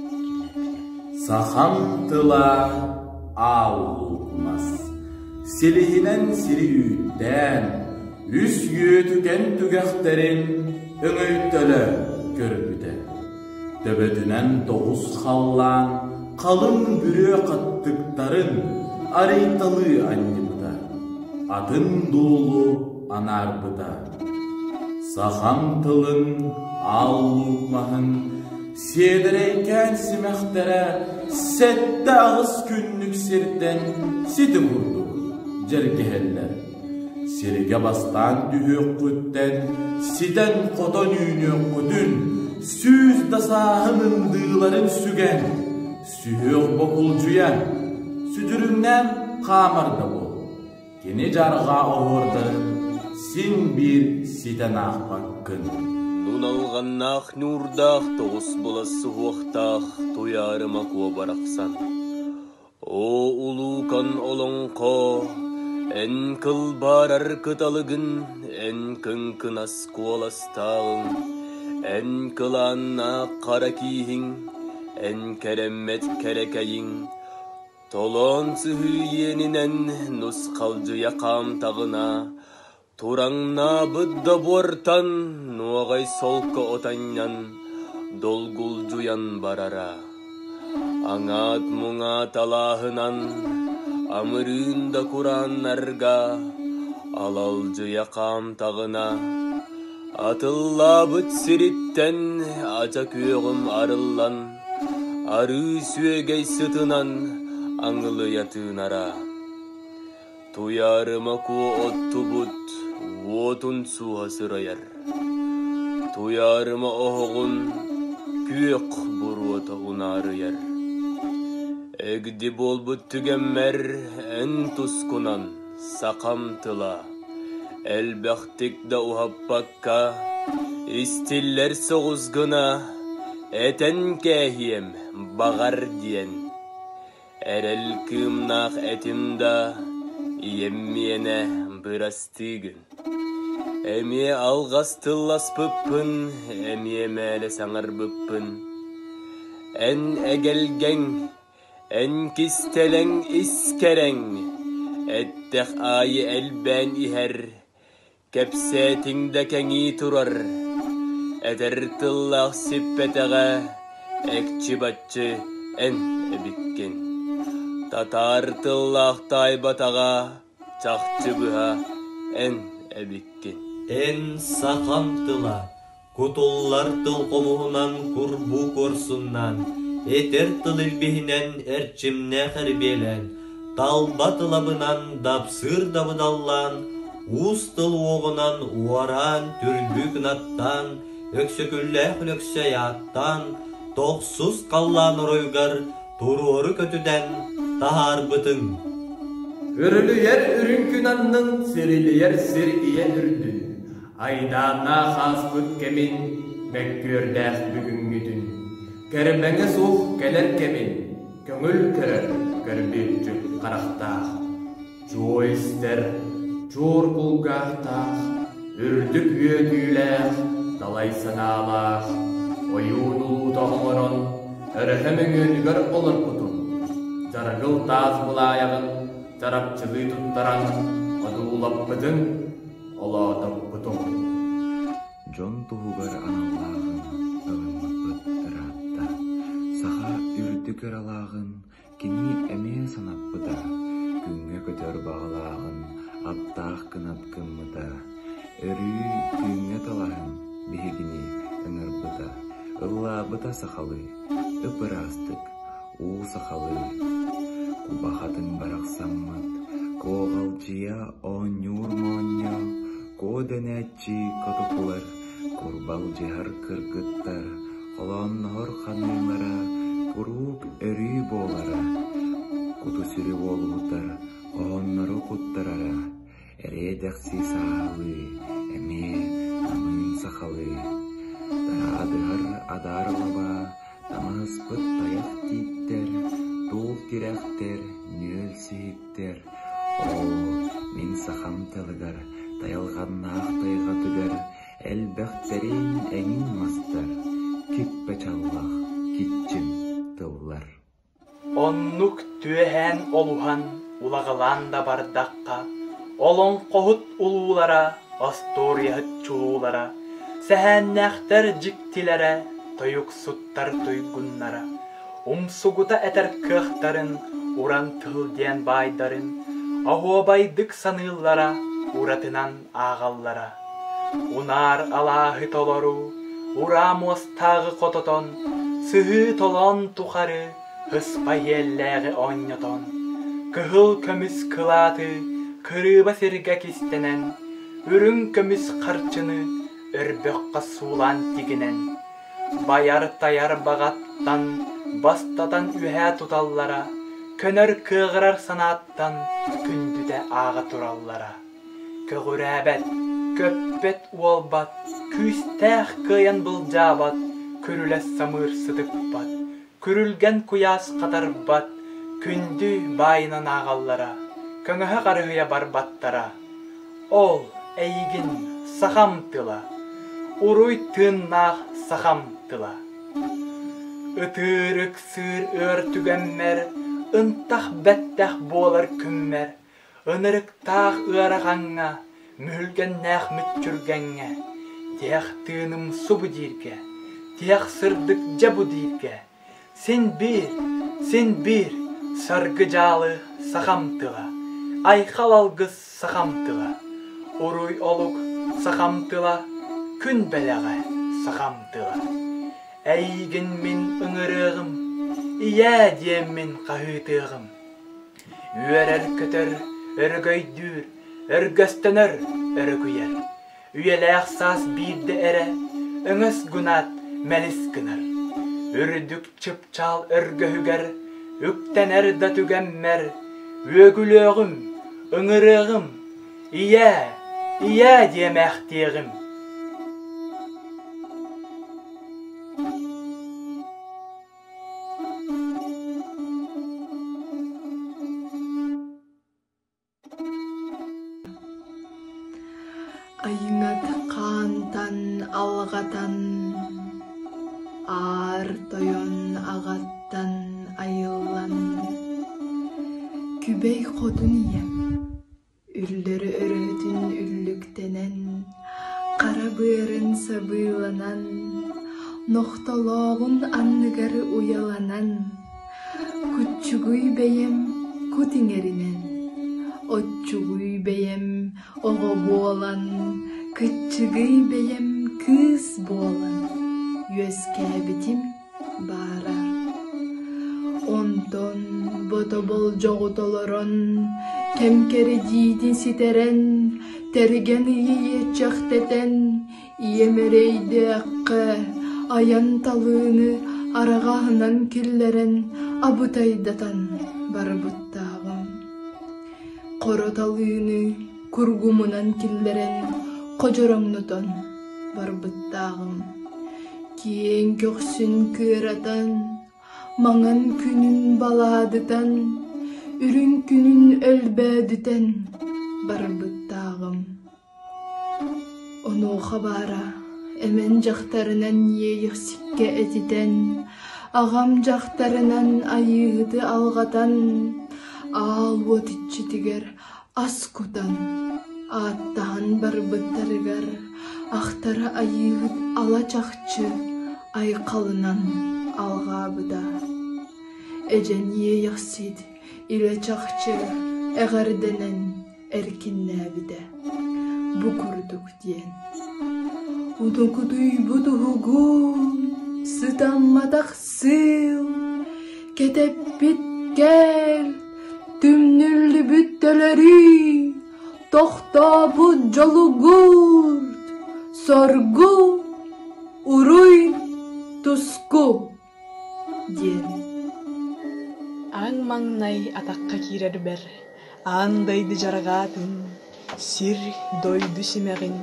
киллэрбитэ. Сахам тыла ааллык мас, силиһинэн сири үүттээн, үс үөтүгэн түгэхтэрин өҥөйтөлө көрбүтэ. Төбөтүнэн тоҕус халлаан халыҥ бүрүө хаттыктарын арыйталыы анньыбыта, атын дуолу анаарбыта. Сахам тылын аал луук маһын сиэдэрэйкээн симэхтэрэ 7-8 күннүк сиртэн сити курдук дьэргэһэллэр. Сиргэ бастаан түһүөххүттэн, ситэн-хотон үүнүөххүтүн, 100 да сааһын ындыыларын сүгэн, Сүһүөх бокулдьуйан, сүдүрүҥнээн хаамар да буол. Кини дьарҕаа оһуордарын син биир ситэн аахпаккын. Туналҕаннаах ньуурдаах тоҕус былас суһуохтаах Туйаарыма Куо барахсан. Оо, улуукан олоҥхо, эн кылбаарар кыталыгын, эн кыҥкынас куоластааҕыҥ, эн кылааннаах хара кииһиҥ, эн кэрэммэт кэрэкэйиҥ, Толоон сыһыы иэнинэн нусхалдьыйа хаамтаҕына, тураҥнаабыт да буортан нуоҕай солко отанньан долгулдьуйан барара. Аҥаат-муҥаат алааһынан, амырыын да курааннарга алалдьыйа хаамтаҕына, атыллаабыт сириттэн ача күөҕүм арыллан, Арыы сүөгэй сытынан аҥылыйа тыынара. Туйаарыма куо оттубут уотун суоһа сырайар. Туйаарыма оһоҕун күөх буруота унаарыйар. Эгди буолбут түгэммэр эн тускунан сахам тыла элбэхтик да уһаппакка истиллэр соҕус гына этэн кээһиэм баҕар диэн эрэл кыымнаах этим да ийэм миэнэ бырастыы гын эмиэ алҕас тылласпыппын эмиэ мээлэ саҥарбыппын эн эгэлгэҥ Эн кистэлэҥ ис кэрэҥ, эттэх аайы элбээн иһэр, кэпсээтиҥ да кэҥии турар, этэр тыллаах сиппэтэҕэ, экчи-баччы эн эбиккин. Татаар тыллаах таайбатаҕа, чахчы быһа эн эбиккин. Эн сахам тыла, Кутуллар тыл хомуһунан курбуу куорсуннаан, этэр тыл илбиһинэн эрчимнээх эрбиэлээн, талба тылабынан дапсыыр дабыдаллаан, уус тыл уоҕунан уораан түргүү кынаттаан, Өксөкүллээх Өлөксөй ааттаан, тохсус халлаан оройугар туруору көтүтэн таһаарбытыҥ. Үрүлүйэр үрүҥ күн аннын сирилийэр сир ийэ үрдүн, Айдааннаах ааспыт кэмин, мөккүөрдээх бүгүҥҥүтүн, кэрбэҥэ суох кэлэр кэмин, көҥүл көрөр көрбүөччү харахтаах, чуо истэр, чуор кулгаахтаах, үрдүк үөтүүлээх, далай санаалаах, ойуун улуута оҥорон, өрөһө мөҥүөнүгэр олорбутум, дьарыгыл таас былаайаҕын чарапчылыы туттаран одуулаппытын олоотоппутум. Дьон туһугар аналлааҕын ылыммыппыт ыраатта. Саха үрдүк ыралааҕын кини эмиэ санаппыта, күҥҥэ көтөр баҕалааҕын аптаах кынат гыммыта, өрүү күҥҥэ талаһын биһигини ыҥырбыта, ыллаабыта сахалыы, ып-ыраастык, уу сахалыы. Кубахатын барахсаммыт, куоҕалдьыйа оонньуур моонньо, куо дэнээччи котокулар, курбалдьыһар кыргыттар, холоонноһор ханыылара куруук өрүү буолара, куту-сүрү уолуһутар, хоһооннору куттарара, Эриэ-дэхси сааһылыы, эмиэ намыын сахалыы, тараадыһар адаар лабаа, таҥаһыспыт тайах тииттэр, туул тирэхтэр, нүөл сиһиктэр, оо, мин сахам тылыгар, тайылҕаннаах тайҕатыгар элбэхтэрин эҥин мастар, киппэ чаллах, киччим тыллар. Оннук түөһээн олуһан, улаҕалаан да бардахха, олоҥхоһут улуулара, остуоруйаһыт чулуулара, сэһээннээхтэр дьиктилэрэ, тойуксуттар туйгуннара, умсугута этэр кыахтарын, уран тыл диэн баайдарын оһуобайдык саныыллара, уратынан ааҕаллара. Унаар алааһы толору, ураа муостааҕы хототон, сыһыы толоон тухары ыспа иэллээҕи оонньотон, кыһыл көмүс кылааты кырыыба сиргэ кистэнэн, үрүҥ көмүс харчыны өрбөххө суулаан тигинэн, байар-тайар баҕаттан Бастатан үөһээ туталлара, көнөр кыаҕырар санааттан күндүтэ ааҕа тураллара. Көҕүрээбэт, көппөт уолбат, күүстээх кыайан былдьаабат, күрүлэс самыыр сытыппат, күрүлгэн куйаас хатарбат, күндү баайынан ааҕаллара, көҥөһө харыһыйа барбаттара. Ол эйигин сахам тыла, уруй тыыннаах сахам тыла. Ытыыр ыксыыр ыар түгэммэр, ынтах бэттэх буолар күммэр, ынырыктаах ыарахаҥҥа, мүһүлгэннээх мүччүргэҥҥэ, тиһэх тыыным субу дииргэ, тиһэх сырдык дьэ бу дииргэ, син биир, син биир саргы дьаалы сахам тыла, айхал алгыс сахам тыла, уруй олук сахам тыла, күн бэлэҕэ сахам тыла. Эйигин мин ыҥырыаҕым, ийээ диэммин хаһыытыаҕым. Үөрэр-көтөр, өрөгөйдүүр, өргөстөнөр, өрүкүйэр. Үйэлээх саас биирдэ эрэ өҥөс гынаат мэлис гынар. Үрдүк чыпчаал өргөһүгэр үктэнэр да түгэммэр үөгүлүөҕүм, ыҥырыаҕым, ийээ, ийээ диэмээхтиэҕим. Айыҥат хаантан алҕатан, Аар тойон аҕаттан айыллан, Күбэй хотун ийэм Үллэр өрөһөтүн үллүктэнэн, хара быарын сабыыланан, нохтолооҕун анныгар уйаланан, куччугуй бэйэм кут иҥэринэн, оччугуй бэйэм оҕо буолан, кыччыгый бэйэм кыыс буолан үөскээбитим баара. Онтон бото-болдьоҕу толорон, кэм кэрдиитин ситэрэн, тэргэн ыйы иэччэхтэтэн, ийэм эрэйдээххэ айан талыыны араҕаһынан киллэрэн абытайдатан барбыттааҕым. Хоро талыыны кургумунан киллэрэн ходьороҥнотон барбыттааҕым. Киэҥ көхсүн кыаратан, маҥан күнүн балаадытан, үрүҥ күнүн өлбөөдүтэн барбыттааҕым. Онуоха баара эмэн дьахтарынан иэйэхсиккэ этитэн, аҕам дьахтарынан айыыһыты алҕатан, аал уот иччитигэр ас кутан, ааттаһан барбыттарыгар ахтара айыыһыт ала чахчы айхалынан алҕаабыта. Эдьэн иэйэхсит илэ чахчы эҕэрдэнэн эркиннээбитэ. Бу курдук диэн. Утукутуйбут уһугун, сытамматах сыыл, кэтэппит кэл, түмнүллүбүт төлөрүй, тохтообут дьолугурт, соргу, уруй, туску диэн. Аҥ маҥнай атахха киирэрбэр аан дайды дьарҕаатын, сир дойду симэҕин,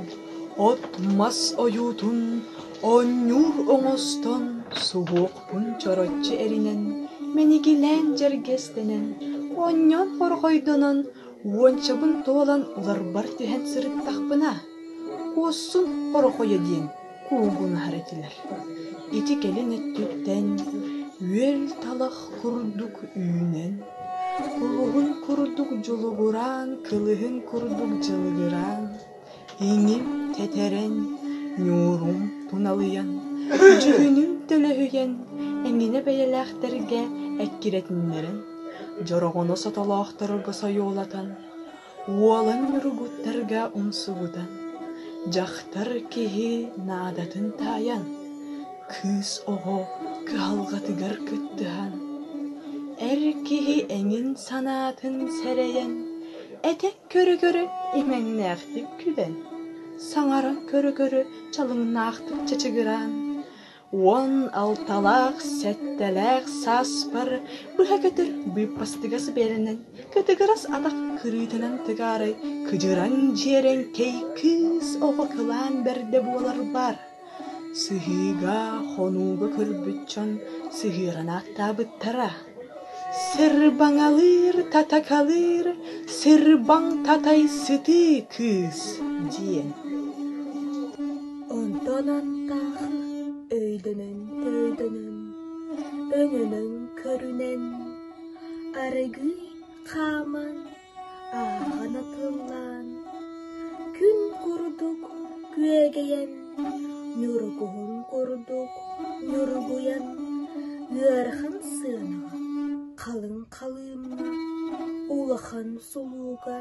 от-мас ойуутун оонньуур оҥостон, суһуохпун чороччу эринэн, мэнигилээн дьэргэстэнэн, оонньоон хорҕойдонон, уончабын туолан уларбар түһэн сырыттахпына, куоссун хорохойо диэн куугунаһар этилэр. Ити кэлин өттүттэн үөл талах курдук үүнэн, кулуһун курдук дьулугураан, кылыһын курдук дьылыгыраан, иҥим тэтэрэн, ньуурум туналыйан, дьүһүнүм төлөһүйэн, эҥинэ бэйэлээхтэргэ эккирэтиннэрэн, дьороҕоно сотолоохторго сойуолатан, Уолан ньургуттарга умсугутан, дьахтар киһи наадатын таайан, кыыс оҕо кыһалҕатыгар кыттыһан, эр киһи эҥин санаатын сэрэйэн, этэн көрө-көрө имэҥнээхтик күлэн, саҥаран көрө-көрө чалыҥнаахтык чачыгыраан, Уон алталаах, сэттэлээх сааспар быһа көтөр быыппастыгас бэлэнэн, кытыгырас атах кырыытынан тыгаарай кыдьыраҥ дьиэрэҥкэй кыыс оҕо кылаан бэрдэ буоларбар Сыһыыга, хонууга көрбүт дьон сыһыаран ааттаабыттара: «Сырбаҥалыыр, татакалыыр, сырбаҥ татай сытыы кыыс» диэн. Онтон антах өйдөнөн-төйдөнөн, өҥөнөн көрүнэн, арыгый хааман ааҕан атыллаан, күн курдук күөгэйэн, ньургуһун курдук ньургуйан, ыарахан сыанаҕа, халыҥ халыымҥа, улахан сулууга,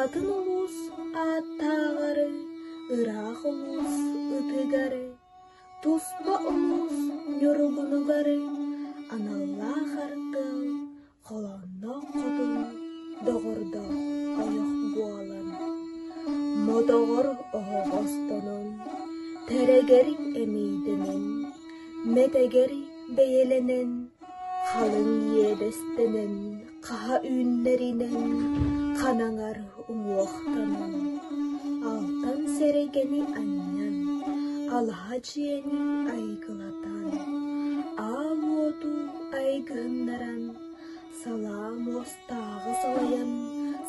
атын улуус ааттааҕары, ыраах улуус ытыгары, туспа улуус ньургунугары аналлаах артыал Холоонноох хотун доҕордоох ойох буолан, мотоҕор оһоҕостонон, тэрэгэр эмиийдэнэн, мэтэгэр бэйэлэнэн, халыҥ иэдэстэнэн, хаһа үүннэринэн, ханаҥар уҥуохтанан, алтан сэрэгэни анньан, алаһа дьиэни айгылатан, аал уоту айгыһыннаран, салаа муостааҕы салайан,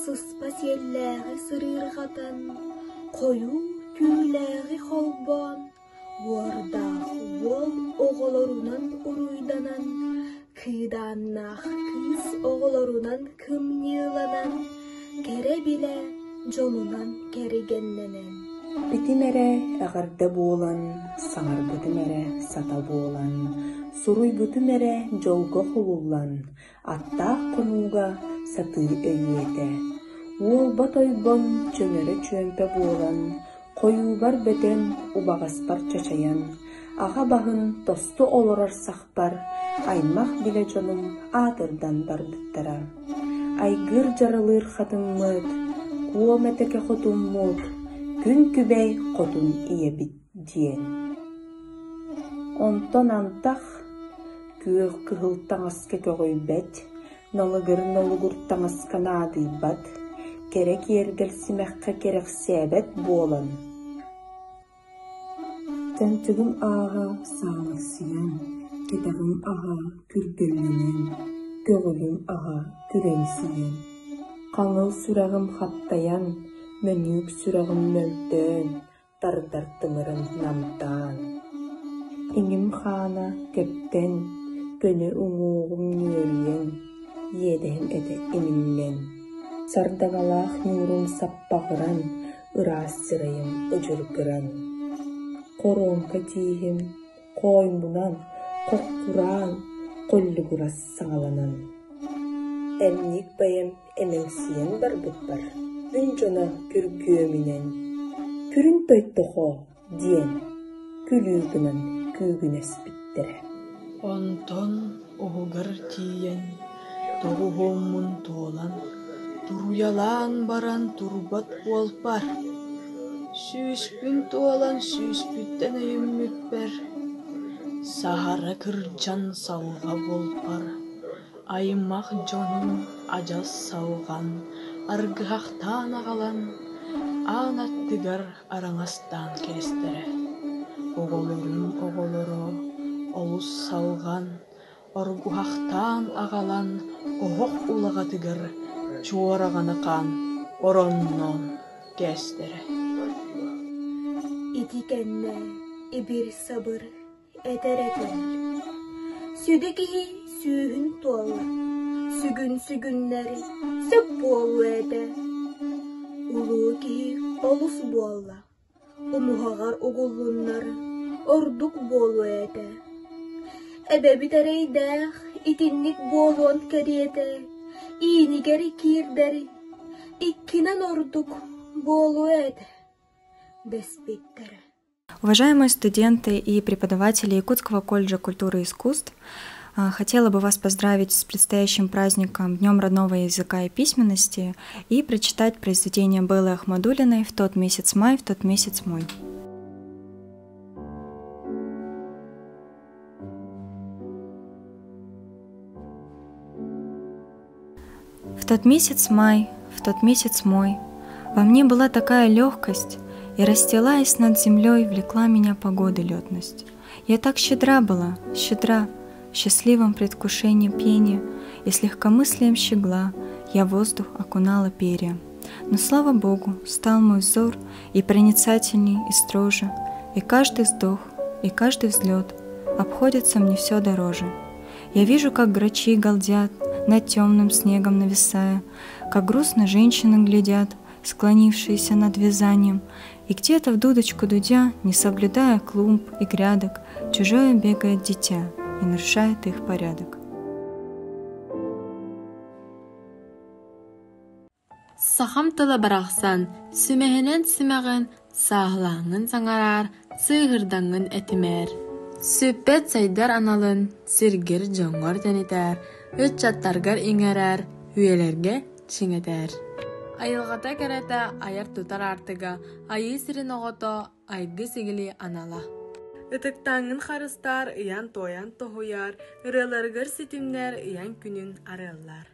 сыспа сиэллээҕи сырыырҕатан, хойуу түүлээҕи холбоон, уордаах уол оҕолорунан уруйданан, кыыдааннаах кыыс оҕолорунан кымньыыланан, кэрэ-билэ дьонунан кэргэннэнэн. Эппитим эрэ эҕэрдэ буолан, саҥарбытым эрэ сата буолан, суруйбутум эрэ дьолго холуллан, аттаах хонууга сатыы өйүөтэ, уолба тойбон чөҥөрө чүөмпэ буолан, хойуубар бөтөн, убаҕаспар чачайан, аҕа баһын тосту олорор сахпар аймах билэ дьонум аатырдан барбыттара. Айгыр-дьаралыыр хатыҥмыт, куом этэкэ хотуммут, күн күбэй хотун ийэбит диэн. Онтон антах күөх кыһыл таҥаска көҕүйбэт, налыгыр-нолугур таҥаска наадыйбат, кэрэ киэргэл симэххэ кэрэхсээбэт буолан Чанчыгым ааҕа сааҥырсыйан, кэтэҕим аһа күргөллөнөн, көҕүлүм аһа күрэҥсийэн, хаҥыл сүрэҕим хаптайан, мөнүүк сүрэҕим мөлтөөн, тардар тымырым намтаан, иҥим хаана көптөн, көнө уҥуоҕум нүөлүйэн, иэдэһим этэ имиллэн, сардаҥалаах ньуурум саппаҕыран, ыраас сырайым ыдьыргыран, хоруоҥка тииһим хооймунан хоккураан холлугурас саҥаланан, эмньик бэйэм эмэҥсийэн барбыппар күн дьоно күргүөмүнэн «Күрүн тойтохоо» диэн күлүү гынан күүгүнэспиттэрэ. Онтон уһугар тиийэн тоҕуһуоммун туолан, туруйалаан баран турбат буолпар, сүүспүн туолан сүүспүттэн өйүммүппэр, саһара кырдьан салҕа буолпар, аймах дьонум адьас салҕан, аргыһахтаан аҕалан, аан аттыгар араҥастаан кээстэрэ. Оҕолорум оҕолоро олус салҕан, оргуһахтаан аҕалан оһох улаҕатыгар чуораҕаны хаан оронноон кээстэрэ. Ити кэннэ ибир-сабыр этэр этилэр. Сүдү киһи сүүһүн туолла, сүгүн сүгүннэри сөп буолуо этэ. Улуу киһи олус буолла, умуһаҕар угуллуннар ордук буолуо этэ. Эбэбит эрэйдээх итинник буолуон кэриэтэ, иинигэр киирдэр иккинэн ордук буолуо этэ дэспиттэрэ. Уважаемые студенты и преподаватели Якутского колледжа культуры и искусств, хотела бы вас поздравить с предстоящим праздником Днем родного языка и письменности и прочитать произведение Беллы Ахмадулиной «В тот месяц май, в тот месяц мой». В тот месяц май, в тот месяц мой, во мне была такая легкость, и, расстилаясь над землей, влекла меня погоды летность. Я так щедра была, щедра, в счастливом предвкушении пения, и с легкомыслием щегла я воздух окунала перья. Но, слава Богу, стал мой взор и проницательней, и строже, и каждый вздох, и каждый взлет обходится мне все дороже. Я вижу, как грачи галдят, над темным снегом нависая, как грустно женщины глядят, склонившиеся над вязанием, и где-то в дудочку дудя, не соблюдая клумб и грядок, чужое бегает дитя и нарушает их порядок. Сахам тыла барахсан, сүмэһинэн симэҕин, сааһылааҥҥын саҥараар, сыыһырдаҥҥын этимээр. Сүппэт сайдар аналын сиргир дьоҥҥор тэнитээр, ыччаттаргар иҥэрээр, үйэлэргэ чиҥэтээр. Айылҕата кэрэтэ айар-тутар аартыга, айыы сирин оҕото, айгы-сигили анала. Ытыктааҥҥын харыстаар, ыйан-туойан тоһуйаар, ырыаларыгар ситимнээр, ыйан күнүн арыаллаар.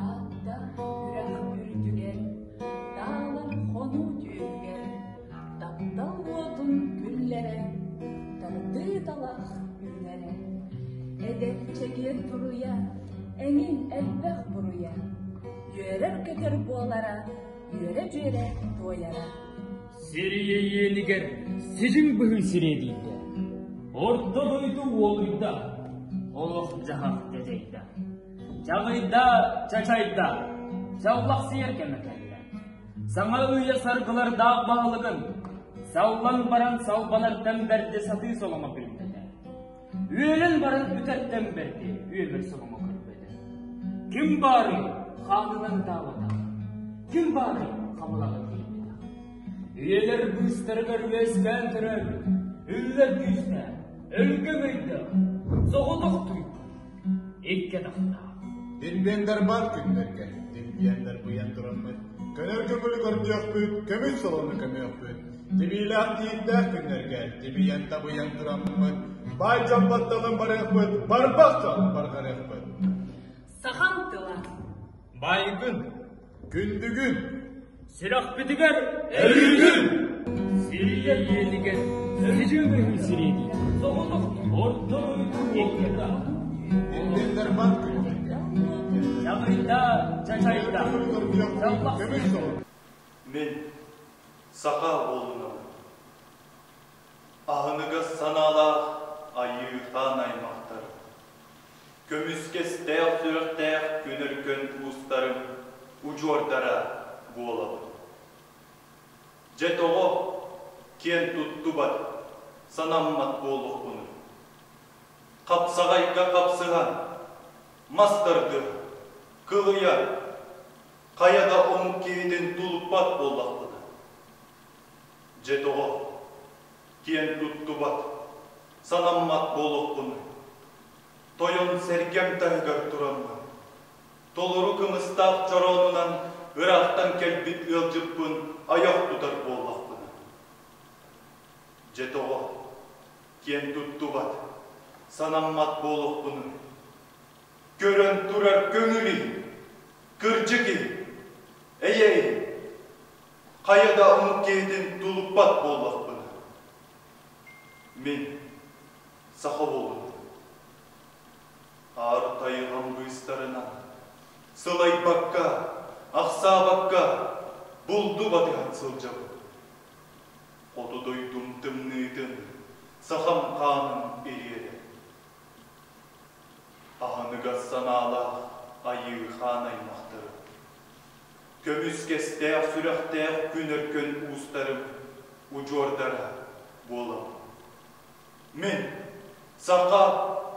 Таатта үрэх үрдүгэр, таалар хонуу түөһүгэр, таптал уотун күллэрэ, тардыы талах үүнэрэ. Эдэр чэгиэн туруйа, эҥин элбэх буруйа, үөрэр-көтөр буолара, үөрэ-дьүөрэ туойара. Сирийэ иэнигэр сидьиҥ быһыы сириэдийдэ, Орто дойду уолуйда, олох-дьаһах дьадьайда. Чаҕыйда, чачайда, чаллахсыйар кэмэ кэллэ. Саҥа үйэ саргылардаах баһылыгын саллан баран салбанартан бэрди сатыы соломо билбэтэ. Үөлэн баран бүтэртэн бэрди үөмэр соломо көрбөтө. Ким баарый хаанынан даабатах, ким баарый хабылаҕын тиийбэтэх. Үйэлэр быыстарыгар үөскээн төрөөбүт, үллэр күүстээх, өлгөм өйдөөх, соҕотох туйгун, икки атахтаах. Дирбиэндарбаат күннэргэ дирбиэннэр быйан тураммыт, көнөр көҥүлү көрдүөхпүт, көмүс солону көмүөхпүт. Тибиилээх тиирдээх күннэргэ тибийэн табыйан тураммыт, баай дьон батталан барыахпыт, барбах дьон барҕарыахпыт. Сахам тыла. Байгын. Күндүгүн. Сүрэхпитигэр өрүүтүн! Сирийэ иэнигэр сидьиҥ быһыы сириэдий. Соҕотох орто дойду уолга. Дирбиэндарбаат күннэргэ. Чаҕыйда, чачайда. Көмүс солону. Мин саха буолунабын. Аһыныгас санаалаах айыы-хаан аймахтарым. Көмүскэстээх сүрэхтээх күн өркөн уустарым удьуордара буолабын. Дьэ тоҕо киэн туттубат, санаммат буолуохпунуй? Хапсаҕайга хапсыһан, мас тардыһан, кылыйан, хайа да омук киһитин тулуппат буоллахпына. Дьэ тоҕо киэн туттубат, санаммат буолуохпунуй? Тойон сэргэм таһыгар тураммын, толору кымыстаах чороонунан ыраахтан кэлбит ыалдьыппын айах тутар буоллахпына. Дьэ тоҕо киэн туттубат, санаммат буолуохпунуй? Көрөн турар көҥүл иһин, кырдьык иһин, эйэ иһин, хайа да омук киһитин тулуппат буоллахпына. Мин саха буоллум. Аар тайҕам быыстарынан, сылайбакка, ахсаабакка булду батыһан сылдьабын. Хоту дойдум тымныытын, сахам хаанын ириэрэн. Аһыныгас санаалаах айыы хаан аймахтарым, көмүскэстээх сүрэхтээх күн өркөн уустарым удьуордара буолабын. Мин саха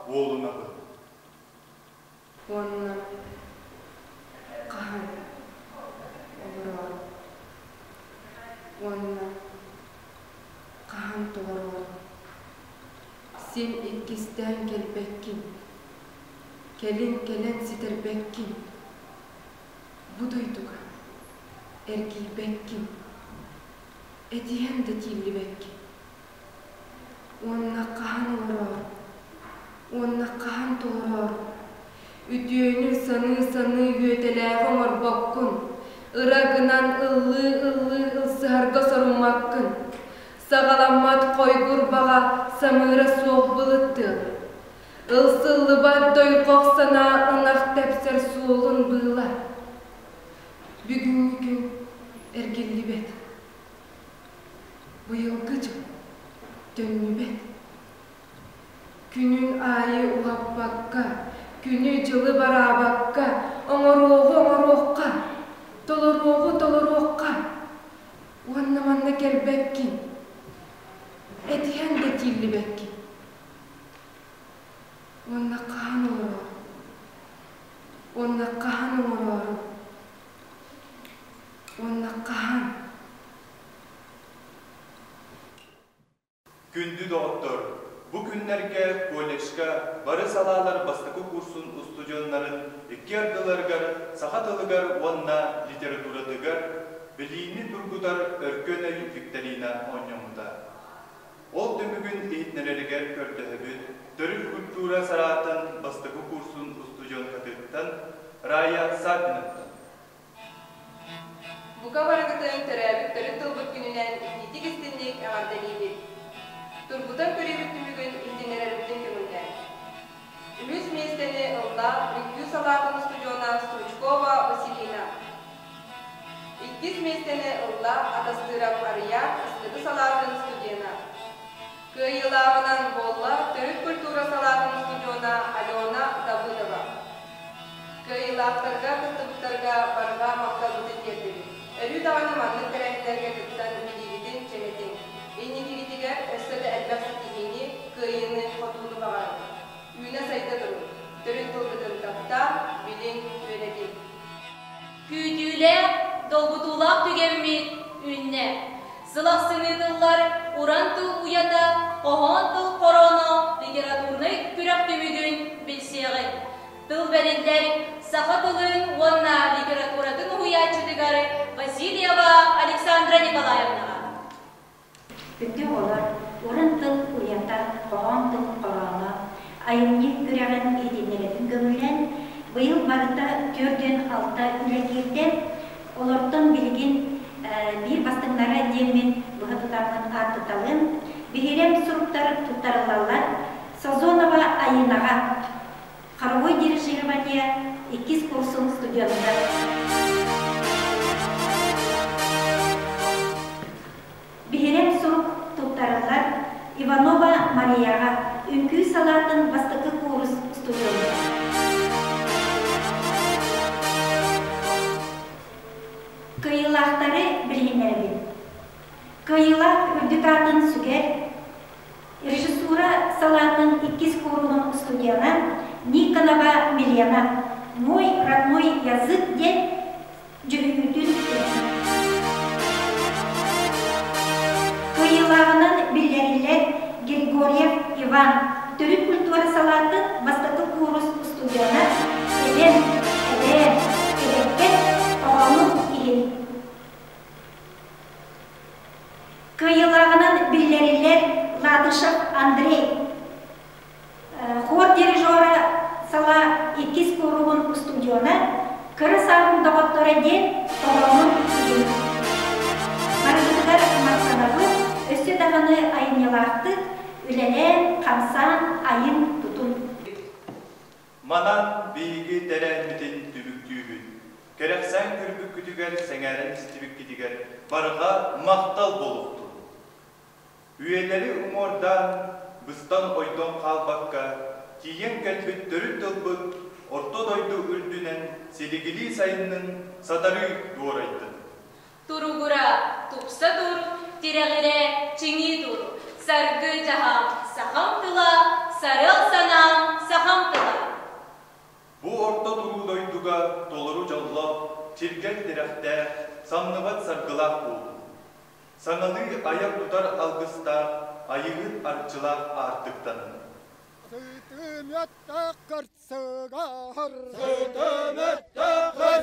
уолунабын. Уонна хаһан олороор уонна хаһан толороор Син иккистээн кэлбэккин, кэлин кэлэн ситэрбэккин, бу дойдуга эргийбэккин, этиһэн да тииллибэккин. Уонна хаһан олороор, уонна хаһан толороор, үтүөнү саныы-саныы үөтэлээҕи оҥорбоккун, ыра гынан ыллыы-ыллыы ылсыһарга соруммаккын, Саҕаламмат хойгур баҕа самыыра суох былыт тыал. Ылсыллыбат дойҕох санаа ынах тэпсэр суолун быыла. Бүгүҥҥү күн эргиллибэт. Быйылгы дьыл төннүбэт. Күнүн аайы уһаппакка, күнү-дьылы бараабакка, оҥоруоҕу оҥоруохха, толоруоҕу толоруохха. Уонна манна кэлбэккин, этиһэн да тииллибэккин. Уонна хаһан олороор, уонна хаһан оҥороору, уонна хаһан Күндү доҕоттор, бу күннэргэ колледжка бары салаалар бастакы курсун устудьуоннарын икки ардыларыгар саха тылыгар уонна литературатыгар билиини тургутар Өркөн өй викторина оонньоммута. Ол түмүгүн иһитиннэрэригэр көрдөһөбүт төрүт культура сараатын бастакы курсун устудьуонкатыттан Рая Саввинаттан. Бука барыгытын төрөөбүт төрүт тылбыт күнүнэн итиитик-истинник эҕэрдэлиибит! Тургутан көрүүбүт түмүгүн иһитиннэрэрбитин көҥүллээҥ. Үһүс миэстэни ылла үҥкүү салаатын устудьуона Стручкова Василина. Иккис миэстэни ылла Атастыров Арыйаан СГТ салаатын студена. Кыайыылааҕынан буолла төрүт культура салаатын устудьуона Алена Давыдова. Кыайыылаахтарга кыттыбыттарга барҕа махталбытын тиэрдэбит. Өрүү даҕаны маннык тэрээһиннэргэ кыттан билиигитин кэҥэтиҥ. Инникигитигэр өссө да элбэх ситиһиини, кыайыыны, хотууну баҕарабыт. Үүнэ-сайда туруҥ, төрүт тылгытын таптаан, билиҥ, үөрэтиҥ. Күүтүүлээх, долгутуулаах түгэммит үүннэ. Сыл ахсын ыытыллар Уран тыл уйата, хоһоон тыл хорооно литературнай күрэх түмүгүн билсиэҕиҥ. Тыл бэриллэр саха тылын уонна литературатын уһуйааччытыгар Васильева Александра Николаевнаҕа. Күндү оҕолор, уран тыл уйата, хоһоон тыл хорооно, айымньы күрэҕин иһитиннэрэтин көҥүллээн, быйыл барыта 46 үлэ киирдэ. Олортон билигин биир бастыҥнара диэммин быһа тутаммын ааттаталыам. Биһирэм суруктар туттарыллаллар. Сазонова Айынаҕа Хоровой дирижирование иккис курсун студенныгар. Биһирэм сурук туттарыллар Иванова Марияҕа үҥкүү салаатын бастакы куурус студеныгар. Кыайыылаахтары билиһиннэрэбин. Кыайыылаах үрдүк аатын сүгэр Режиссура салаатын иккис кууруһун студена Никонова Милена «Мой родной язык» диэн дьүһүйүүтүн Кыайыылааҕынан биллэриллэр Григорьев Иван төрүт культура салаатын бастакы куурус студена Эбэм, эбээ, эбэккэ хоһоонун иһин. Кыайыылааҕынан биллэриллэр Латышев Андрей. Хор дирижера сала иккис кууруһун устудьуона Кыра сааһым доҕотторо диэн хоһоонун иһин. Барыгытыгар махтанабыт, өссө даҕаны айымньылаахтык үлэлээн, хамсаан, айын тутун. Манан биһиги тэрээһиммитин түмүктүүбүт. Кэрэхсээн көрбүккүтүгэр, сэҥээрэн истибиккитигэр барҕа махтал буолуохтун! Үйэлэри уҥуордаан, быстан-ойдон хаалбакка, тиийэн кэлбит төрүт тылбыт орто дойду үрдүнэн силигилии сайыннын, сатарыы дуорайдын! Туругура, тупса тур, тирэҕирэ, чиҥии тур, саргы дьаһам, сахам тыла, сарыал санаам, сахам тыла. Бу орто туруу дойдуга толору дьоллоох, чиргэл тирэхтээх, самныбат саргылаах буолуу. Саҥалыы айар-тутар алгыстаах, айыыһыт арчылаах аартыктанын. Сытымыттах кырсыгар, сытымыттах.